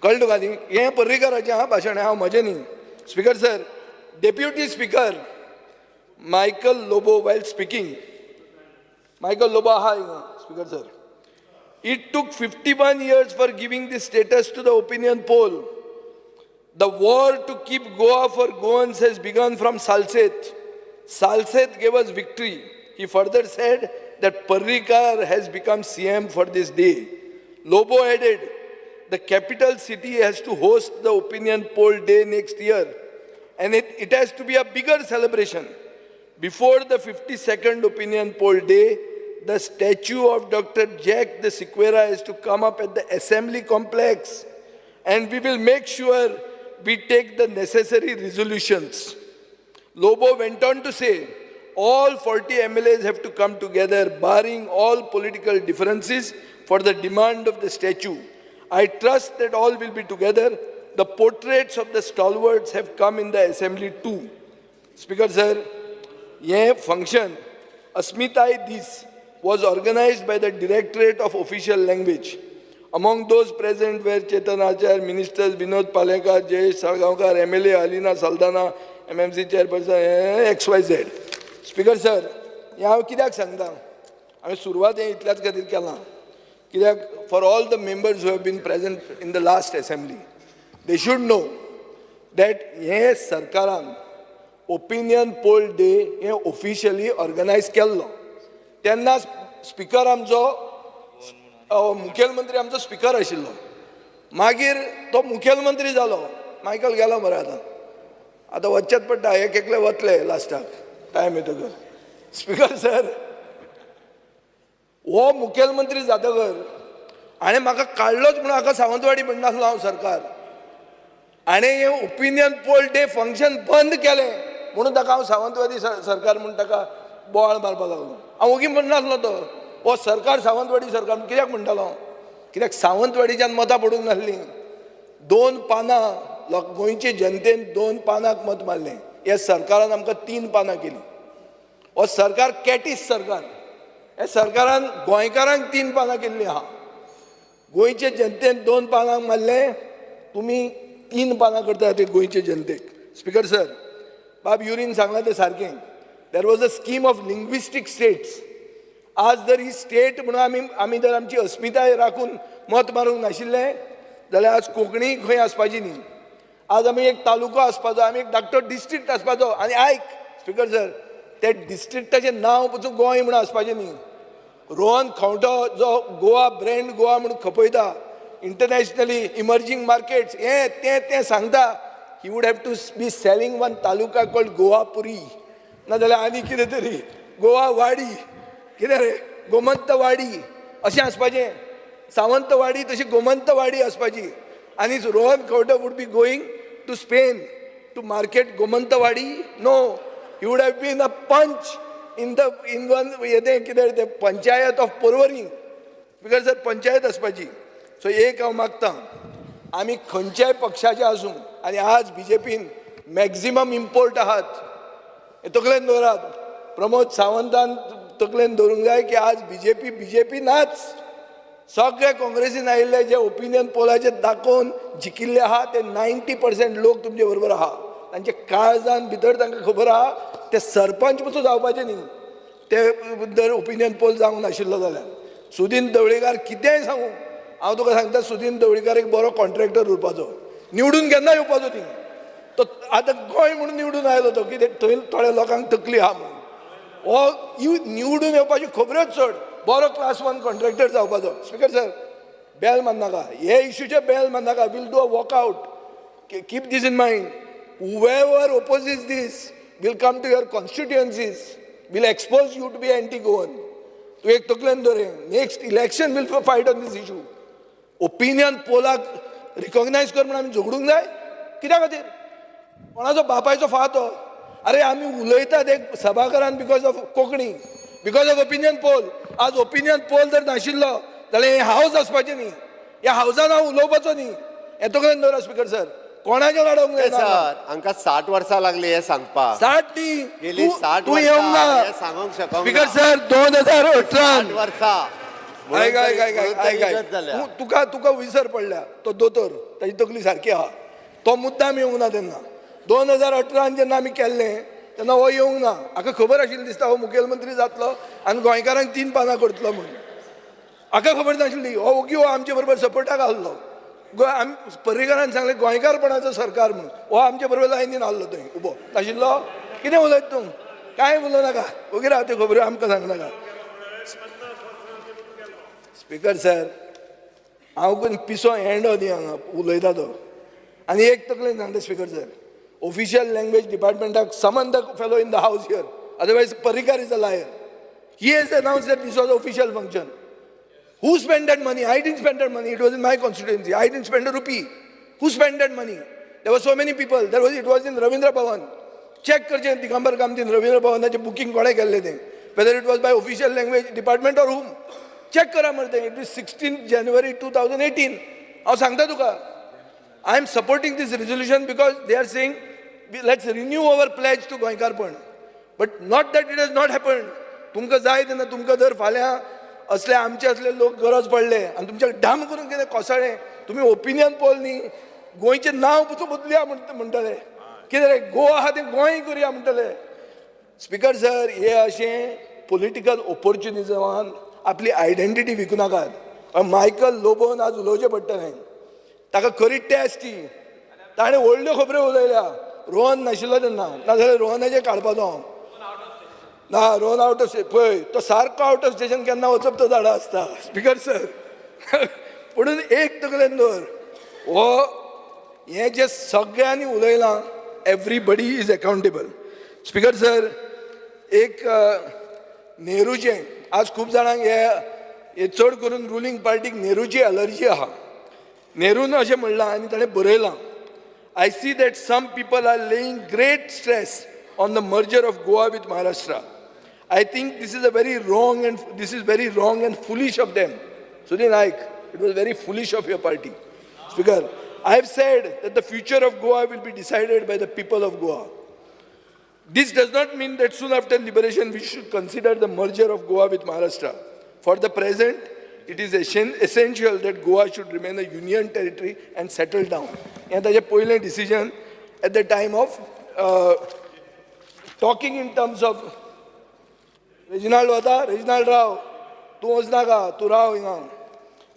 कळ्ळें तुका न्ही? हें पर्रीकाराचें हां भाशण, हांव म्हजें न्ही. Speaker sir, deputy speaker Michael Lobo while speaking, Michael Lobo आहा हिंगा. Speaker sir, it took 51 years for giving this status to the opinion poll. The war to keep Goa for Goans has begun from Salcete. Salcete gave us victory. He further said that Parrikar has become CM for this day. Lobo added, the capital city has to host the opinion poll day next year, and it has to be a bigger celebration. Before the 52nd opinion poll day, the statue of Dr. Jack de Sequeira is to come up at the assembly complex, and we will make sure we take the necessary resolutions. Lobo went on to say, all 40 MLAs have to come together, barring all political differences, for the demand of the statue. I trust that all will be together. The portraits of the stalwarts have come in the assembly too. Speaker sir, ye function, Asmitai Dis, was organized by the Directorate of Official Language. Among those present were Chetan Achar, Ministers Vinod Palekar, Jayesh Salgaonkar, MLA Alina Saldana, MMC Chairperson, XYZ. Speaker sir, हें हांव कित्याक सांगता? हांवें सुरवात हें इतल्याच खातीर केलां कित्याक for all the members who have been present in the last assembly, they should know that हें सरकारान ओपिनियन पोल डे हें ऑफिशियली ऑर्गनायज केल्लो. तेन्ना स्पिकर आमचो मुखेलमंत्री आमचो स्पिकर आशिल्लो. मागीर तो मुखेलमंत्री जालो. मायकल गेलो मरे आतां, आतां वचचेंच पडटा, एक एकले वतले लास्टाक टायम येतकर. स्पिकर सर, हो मुखेलमंत्री जातकर हाणें म्हाका काडलोच म्हणून हाका सावंतवाडी म्हणनासलो हांव सरकार. हाणें हें ओपिनियन पोल डे फंक्शन बंद केलें म्हणून ताका हांव सावंतवादी सरकार म्हूण ताका बोवाळ मारपाक लागलो. हांव ओगी म्हणनासलो तो हो सरकार सावंतवाडी सरकार कित्याक म्हणटालो? कित्याक सावंतवाडीच्यान मतां पडूंक नासलीं. 2 पानां गोंयचे जनतेन 2 पानांक मत मारलें. ह्या सरकारान आमकां 3 पानां केलीं. हो सरकार कॅटीस सरकार. ह्या सरकारान गोंयकारांक 3 पानां केल्लीं आहा. गोंयचे जनतेन 2 पानांक मारलें, तुमी 3 पानां करता ते गोंयचे जनतेक. स्पिकर सर, बाब युरीन सांगलां तें सारकें. There was a scheme of linguistic states. आज जर ही स्टेट म्हणून आमी जर आमची अस्मिताय राखून मत मारूंक नाशिल्लें जाल्यार आज कोंकणी खंय आसपाची न्ही. आज आमी एक तालुको आसपाचो, आमी एक धाकटो डिस्ट्रिक्ट आसपाचो. आनी आयक स्पीकर सर, ते डिस्ट्रिक्टाचें नांव पसून गोंय म्हणून आसपाचें न्ही. रोहन खंवटो जो गोवा ब्रँड गोवा म्हणून खपयता इंटरनॅशनली, इमर्जींग मार्केट्स हें तें तें सांगता, he would have to be selling one taluka called Goapuri, नाजाल्यार आनी कितें तरी गोवा वाडी, कितें रे, गोमंतवाडी अशें आसपाचें, सावंतवाडी तशी गोमंतवाडी आसपाची. आनी Rohan Khaunte would be going to Spain to market Gomantwadi? No, he would have been a panch in the in one हें कितें तें panchayat of Porvorim. Because sir, panchayat आसपाची. सो एक हांव मागता, आमी खंयच्याय पक्षाचे आसूं, आनी आज बीजेपीन मॅक्झिमम इम्पोर्ट आहात हे तकलेन दवरात. प्रमोद सावंतान तकलेन दवरूंक जाय की आज बीजेपी बीजेपी नाच, सगळे काँग्रेसीन आयिल्ले जे ओपिनियन पोलाचे दाखोवन जिखिल्ले आहा ते 90% लोक तुमचे बरोबर आहा. तांचे काळजान भितर तांकां खबर आहा ते सरपंच पसून जावपाचे न्ही ते जर ओपिनियन पोल जावंक नाशिल्लो जाल्यार. सुदीन ढवळीकार कितेंय सांगू, हांव तुका सांगता, सुदीन ढवळीकार एक बरो कॉन्ट्रॅक्टर उरपाचो, निवडून केन्ना येवपाचो न्ही तो. आतां गोंय म्हणून निवडून आयलो तो, कितें थंय थोड्या लोकांक तकली आहा म्हणून हो निवडून येवपाची खबरूच चड, बरो क्लास 1 कॉन्ट्रॅक्टर जावपाचो. स्पीकर सर, बेल मारनाका, हे इश्यूचे बेल मारनाका. We'll do a walkout, keep this in mind. Whoever opposes this will come to your constituencies, will expose you to be anti Goan. तूं एक तकलेन दवर, next election will fight on this issue. Opinion Pollock रिकॉग्नायज कर म्हूण आमी झगडूंक जाय कित्या खातीर? कोणाचो बापायचो फात हो? अरे आमी उलयतात एक सभाघरान because of Konkani, because of opinion poll. आज ओपिनियन पोल जर नाशिल्लो जाल्यार हें हावज आसपाचें न्ही, ह्या हावजान हांव उलोवपाचो न्ही. हें तकलेन दवरा स्पीकर सर, कोणाचें अडोवंक जायना. सर, हांकां 60 वर्सां लागली हें सांगपाक. 60 न्ही, गेली 60 तूं येवंक ना वर्सां हें सांगूंक शकना. स्पीकर सर, 2018 60 वर्सां. आयक आयक आयक आयक आयक, तुका तुका विसर पडल्या. तो दोतोर, ताची तकली सारकी आहा, तो मुद्दाम येवंक ना तेन्ना. 2018 जेन्ना आमी केल्लें तेन्ना हो येवंक ना. हाका खबर आशिल्ली दिसता हो मुखेलमंत्री जातलो आनी गोंयकारांक 3 पानां करतलो म्हणून. हाका खबर नाशिल्ली, हो ओगी हो आमचे बरोबर सपोर्टाक आहलो. आमी पर्रीकारान सांगलें गोंयकारपणाचो सरकार म्हणून, हो आमचे बरोबर लायनीन आहलो थंय उबो नाशिल्लो. कितें उलयता तूं? कांय उलोवं नाका, ओगी राव, त्यो खबऱ्यो आमकां सांगनाका. स्पीकर सर, हांव कोण पिसो एंडो न्ही हांगा उलयता तो. आनी एक तकलेन सांगता स्पीकर सर, ऑफिशियल लँग्वेज डिपार्टमेंटाक summon the fellow in the house here, otherwise Parrikar is a liar. He has announce that this was official function. Who spend that money? I didn't spend that money. It was in my constituency. I didn't spend a rupee. Who spend that money? There were so many people. There was, it was in Ravindra Bhavan. Check करचें Digambar कामतीन Ravindra भवनाचें booking कोणें केल्लें तें, whether it was by official language department or whom. Check करा मरे तें. It is 16 January 2018. हांव सांगता तुका, I am supporting this resolution because they are saying let's renew our pledge to गोंयकारपण, but not that it has not happened. तुमकां जाय तेन्ना तुमकां जर फाल्यां असले आमचे असले लोक गरज पडले आनी तुमच्या डाम करून कितें कोसळ्ळें, तुमी ओपिनियन पोल न्ही, गोंयचें नांव पसून बदलुया म्हणटले, कितें रे गोवा आहा तें गोंय करुया म्हणटले. स्पीकर सर, हे अशें पोलिटिकल ओपोर्चुनिजमान आपली आयडेंटिटी विकूं नाकात. मायकल लोबोन आज उलोवचें पडटलें, ताका खरी टेस्ट ती. ताणें व्हडल्यो खबऱ्यो उलयल्या. रोहन नाशिल्लो तेन्ना, नाजाल्यार रोहनाचें काडपाचो हांव ना. रोहन आवट ऑफ पळय, तो सारको आवट ऑफ स्टेशन केन्ना वचप तो झाडां आसता. स्पीकर सर, पुणून एक तकलेन दवर, हो हें जें सगळ्यांनी उलयलां, everybody is accountable. Speaker sir, एक नेहरूचें आज खूब जाणांक हे चड करून रुलींग पार्टीक नेहरूची अलर्जी आहा. नेरून अशें म्हणलां आनी ताणें बरयलां, I see that some people are laying great stress on the merger of Goa with Maharashtra. I think this is a very wrong and this is very wrong and foolish of them. Sudhir Naik, it was very foolish of your party. Speaker, I have said that the future of Goa will be decided by the people of Goa. This does not mean that soon after liberation we should consider the merger of Goa with Maharashtra. For the present, it is essential that Goa should remain a union territory and settle down. हें ताजें पयलें decision at the time of talking in terms of Reginald वता, Reginald राव, तूं वचनाका, तूं राव हिंगा.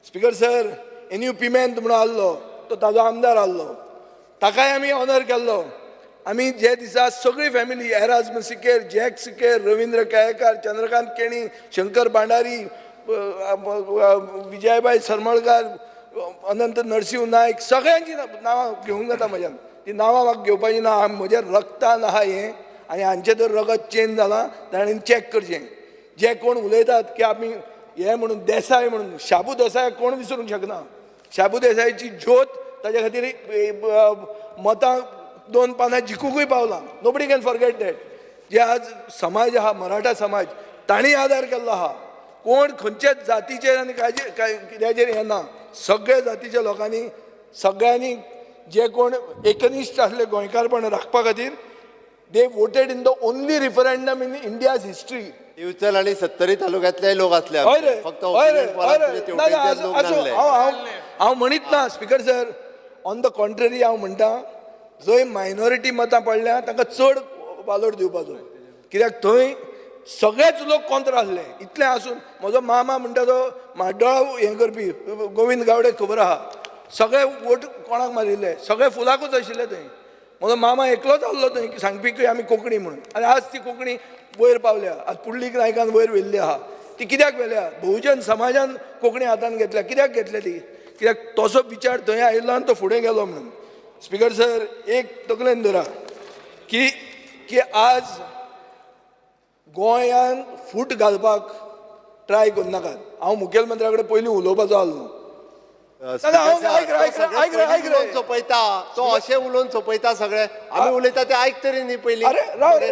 Speaker sir, any पिमेंत म्हणून आहलो, तो ताजो आमदार आहलो, ताकाय आमी ऑनर केल्लो. आमी जे दिसा सगळी फॅमिली एराज्म सिकेर, जॅक सिकेर, रविंद्र केळेकार, चंद्रकांत केणी, शंकर भांडारी, विजयबाय सरमळकार, अनंत नरसिंह नायक, सगळ्यांची नांवां घेवंक जाता म्हज्यान. ती नांवां म्हाका घेवपाची ना. म्हज्या रक्तान आहा हें आनी हांचें जर रगत चेंज जालां ताणें चॅक करचें. जे कोण उलयतात की आमी हे म्हणून देसाय म्हणून, शाबू देसायाक कोण विसरूंक शकना. शाबू देसायाची ज्योत ताज्या खातीर मतां 2 पानां जिखुंकूय पावलां. Nobody can forget that. जे आज समाज आहा, मराठा समाज, तांणी आदार केल्लो आहा. कोण खंयच्याच जातीचेर आनी काय कित्याचेर हें ना. सगळ्या जातीच्या लोकांनी सगळ्यांनी जे कोण एकनिश्ठ आसले गोंयकारपण राखपा खातीर, they voted in the only referendum in India's history. Divchal आणि सत्तरी तालुक्यातले लोक असले, हय रे, फक्त हय रे, हय रे. ना, ना, आसूं, हांव हांव म्हणीत ना speaker sir. On the contrary हांव म्हणटा, जंय मायनॉरिटी मतां पडल्या तांकां चड वालोर दिवपाचो, कित्याक थंय सगळेच लोक कॉन्त्रा आसले. इतलें आसून म्हजो मामा म्हणटा तो म्हाड्डोळा हें करपी गोविंद गावडे खबर आहा, सगळे वोट कोणाक मारिल्ले, सगळे फुलाकूच आशिल्ले थंय. म्हजो मामा एकलोच आहलो थंय सांगपी की आमी कोंकणी म्हणून. आनी आज ती कोंकणी वयर पावल्या, आज पुंडलीक नायकान वयर व्हेल्ली आहा. ती कित्याक व्हेल्या? बहुजन समाजान कोंकणी हातान घेतल्या. कित्याक घेतल्या ती? कित्याक तसो विचार थंय आयिल्लो आनी तो फुडें गेलो म्हणून. स्पिकर सर, एक तकलेन धरा की की आज गोंयान फूट घालपाक ट्राय करनाकात. हांव मुखेलमंत्र्या कडेन पयलीं उलोवपाचो आहलो. सोपयता तो, अशें उलोवन सोपयता सगळे. आमी उलयता ते आयक तरी न्ही पयलीं. अरे राव रे,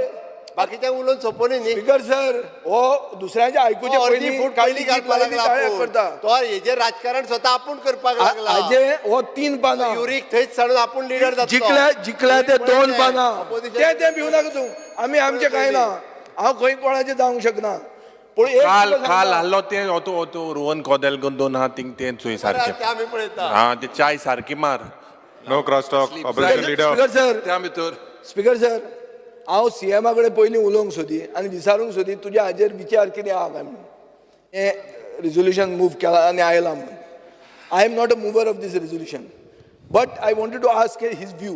बाकीचे उलोवन सोपोवनी न्ही. स्पिकर सर, हो दुसऱ्यांचे आयकुचे पयलीं फूट पयलीं घालपाक लागला तो. हेजेर राजकारण स्वता आपूण करपाक लागला. हाजे हो 3 पानां युरीक थंयच सांडून आपूण लिडर जातलो. जिखल्या जिखल्या ते 2 पानां ते ते भिवू नाका तूं. आमी आमचें कांय ना. हांव खंय कोणाचें जावंक शकना. पूण काल काल हाडलो ते तो रोहन कोदेल 2 हा थिंग ते चोय सारकें. हा ते चाय सारकी मार. No cross talk. Opposition leader. Speaker sir, speaker sir, हांव सीएमा कडेन पयलीं उलोवंक सोदी आनी विचारूंक सोदी तुज्या हाजेर विचार कितें आहा काय म्हणून. हें रेजोल्युशन मूव केलां आनी आयलां म्हणून. I am not a mover of this resolution, but I wanted to ask his view.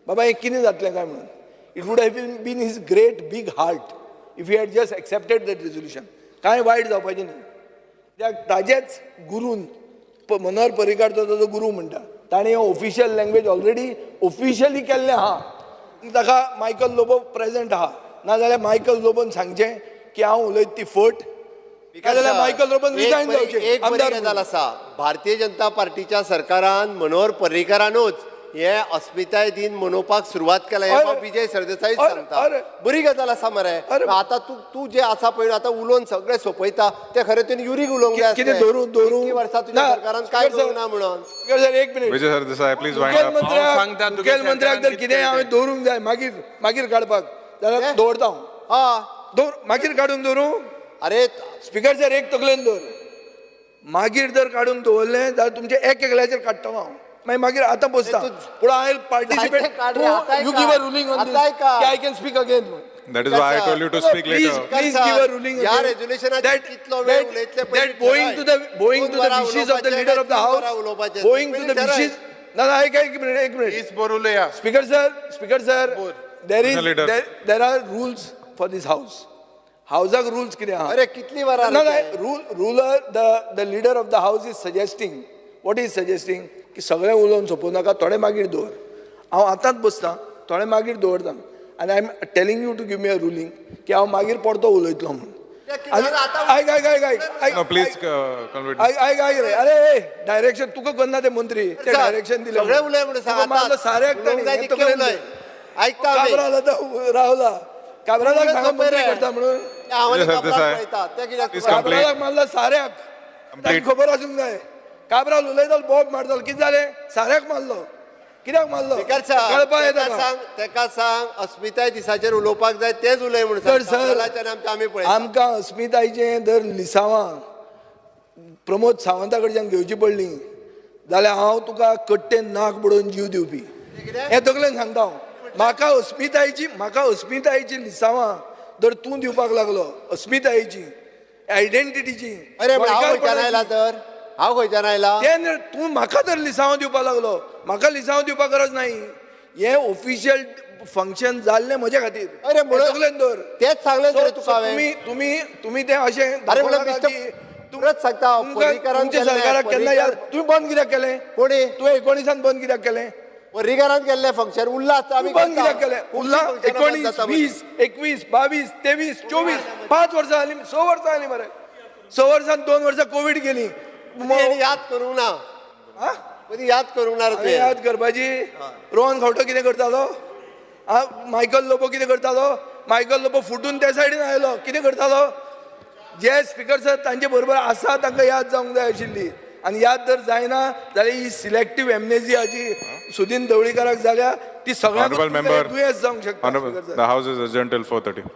बाबा हें कितें जातलें काय म्हणून. It would have been his great big heart if he had just accepted that resolution. कांय वायट जावपाचें न्ही. कित्याक ताजेच गुरून मनोहर पर्रीकार तो ताजो गुरू म्हणटा, ताणें ऑफिशियल लँग्वेज ऑलरेडी ऑफिशियली केल्लें आहा. ताका मायकल लोबो प्रेजेंट आहा, नाजाल्यार मायकल लोबोन सांगचें की हांव उलयत ती फट, नाजाल्यार मायकल लोबोन रिजायन जावचें. एक बरी गजाल आसा, भारतीय जनता पार्टीच्या सरकारान मनोहर पर्रीकारानूच हे अस्मिताय दिन मनोवपाक सुरवात केला हें विजय सरदेसाय सांगता. बरी गजाल आसा मरे. आतां तूं तूं जे आसा पळय आतां उलोवन सगळें सोंपयता तें खरें तुवें युरीक उलोवंक जाय. कितें धरून धरून वर्सां तुज्या सरकारान कांय करूंक ना म्हणून. एक minute Vijay Sardesai please wind up. मुखेलमंत्र्याक जर कितें हांवें दवरूंक जाय मागीर मागीर काडपाक जाल्यार दवरता हांव. हय दवर, मागीर काडून दवरूं. अरे स्पिकर सर, एक तकलेन दवर, मागीर जर काडून दवरलें जाल्यार तुमचें एक एकल्याचेर काडटलो हांव. मागीर मागीर आतां बसता पूण I participate. You give a ruling on this I can speak again. That is why I told you to speak later. Please give a ruling. ह्या रेजोल्युशनाचेर कितलो वेळ उलयतले that going to the going to the wishes of the leader of the house, going to the wishes. ना ना, एक एक minute, एक minute. Please बोर उलया. Speaker sir, speaker sir, there is there are rules for this house. हाऊसाक rules कितें आहा? अरे कितली वरां ना ना, ruler the leader of the house is suggesting. What is suggesting की सगळें उलोवन सोंपोवं नाका, थोडें मागीर दवर. हांव आतांच बसता, थोडें मागीर दवरता आनी I am telling you to give me a ruling की हांव मागीर परतो उलयतलो म्हणून. आयक आयक आयक आयक आयक आयक आयक रे. अरे डायरेक्शन तुका करना ते मंत्री, ते डायरेक्शन दिलें सगळें उलय म्हणून सांग. मारलो साऱ्याक तांणी. काब्राल आतां रावला, काब्रालाक सांगा मंत्री करता म्हणून. काब्रालाक मारला साऱ्याक, ताका खबर आसूंक जाय. काब्राल उलयतालो, बॉब मारतालो, कितें जालें? साऱ्याक मारलो. कित्याक मारलो? कळपा येता तेका सांग अस्मिताय दिसाचेर उलोवपाक जाय तेच उलय म्हणून. सर, आमकां अस्मितायचें जर लिसांवां प्रमोद सावंता कडच्यान घेवची पडली जाल्यार हांव तुका कट्टेन नाक बुडोवन जीव दिवपी, हें तकलेन सांगता हांव. म्हाका अस्मितायची, म्हाका अस्मितायची लिसांवां जर तूं दिवपाक लागलो, अस्मितायेची, आयडेंटिटीची. अरे हांव खंयच्यान आयला तर? हांव खंयच्यान आयला? तें तूं म्हाका जर लिसांवां दिवपाक लागलो, म्हाका लिसांवां दिवपाक गरज नाही. हें ऑफिशियल फंक्शन जाल्लें म्हजे खातीर. अरे म्हणून- तकलेन दवर. तेच सांगलें रे तुका हांवें. तुमी तुमी तुमी तें अशें अरे म्हणल्यार दाखोवं नाका मिस्टर की परत सांगता हांव, तुमकां पर्रीकारान तुमच्या केल्लें, सरकाराक केन्ना याद पर्रीकार- तुमी बंद कित्याक केलें? कोणी? तुवें 19 बंद कित्याक केलें? पर्रीकारान केल्लें फंक्शन उरलां आसता आमी बंद करता. कित्याक केलें? खुबशीं उरलां फंक्शनां बंद 19 जाता 20 21 22 23 24 5 वर्सां जालीं, 6 वर्सां जालीं मरे. 6 वर्सां 2 वर्सां कोवीड गेली. मदीं याद करूंक ना. मदीं याद करूंक ना रे हांवें तुवें. याद करपाची. रोहन खंवटो कितें करतालो? आ, मायकल लोबो कितें करतालो? मायकल लोबो फुटून त्या सायडीन आयलो, कितें करतालो? जे स्पिकर सर तांचे बरोबर आसा तांकां याद जावंक जाय आशिल्ली. आनी याद जर जायना जाल्यार ही सिलेक्टीव एमनेजिया जी सुदीन ढवळीकाराक जाल्या ती सगळ्यांक Honorable member, दुयेंस जावंक शकता. Honorable, speaker sir. The house is adjourned till 4:30.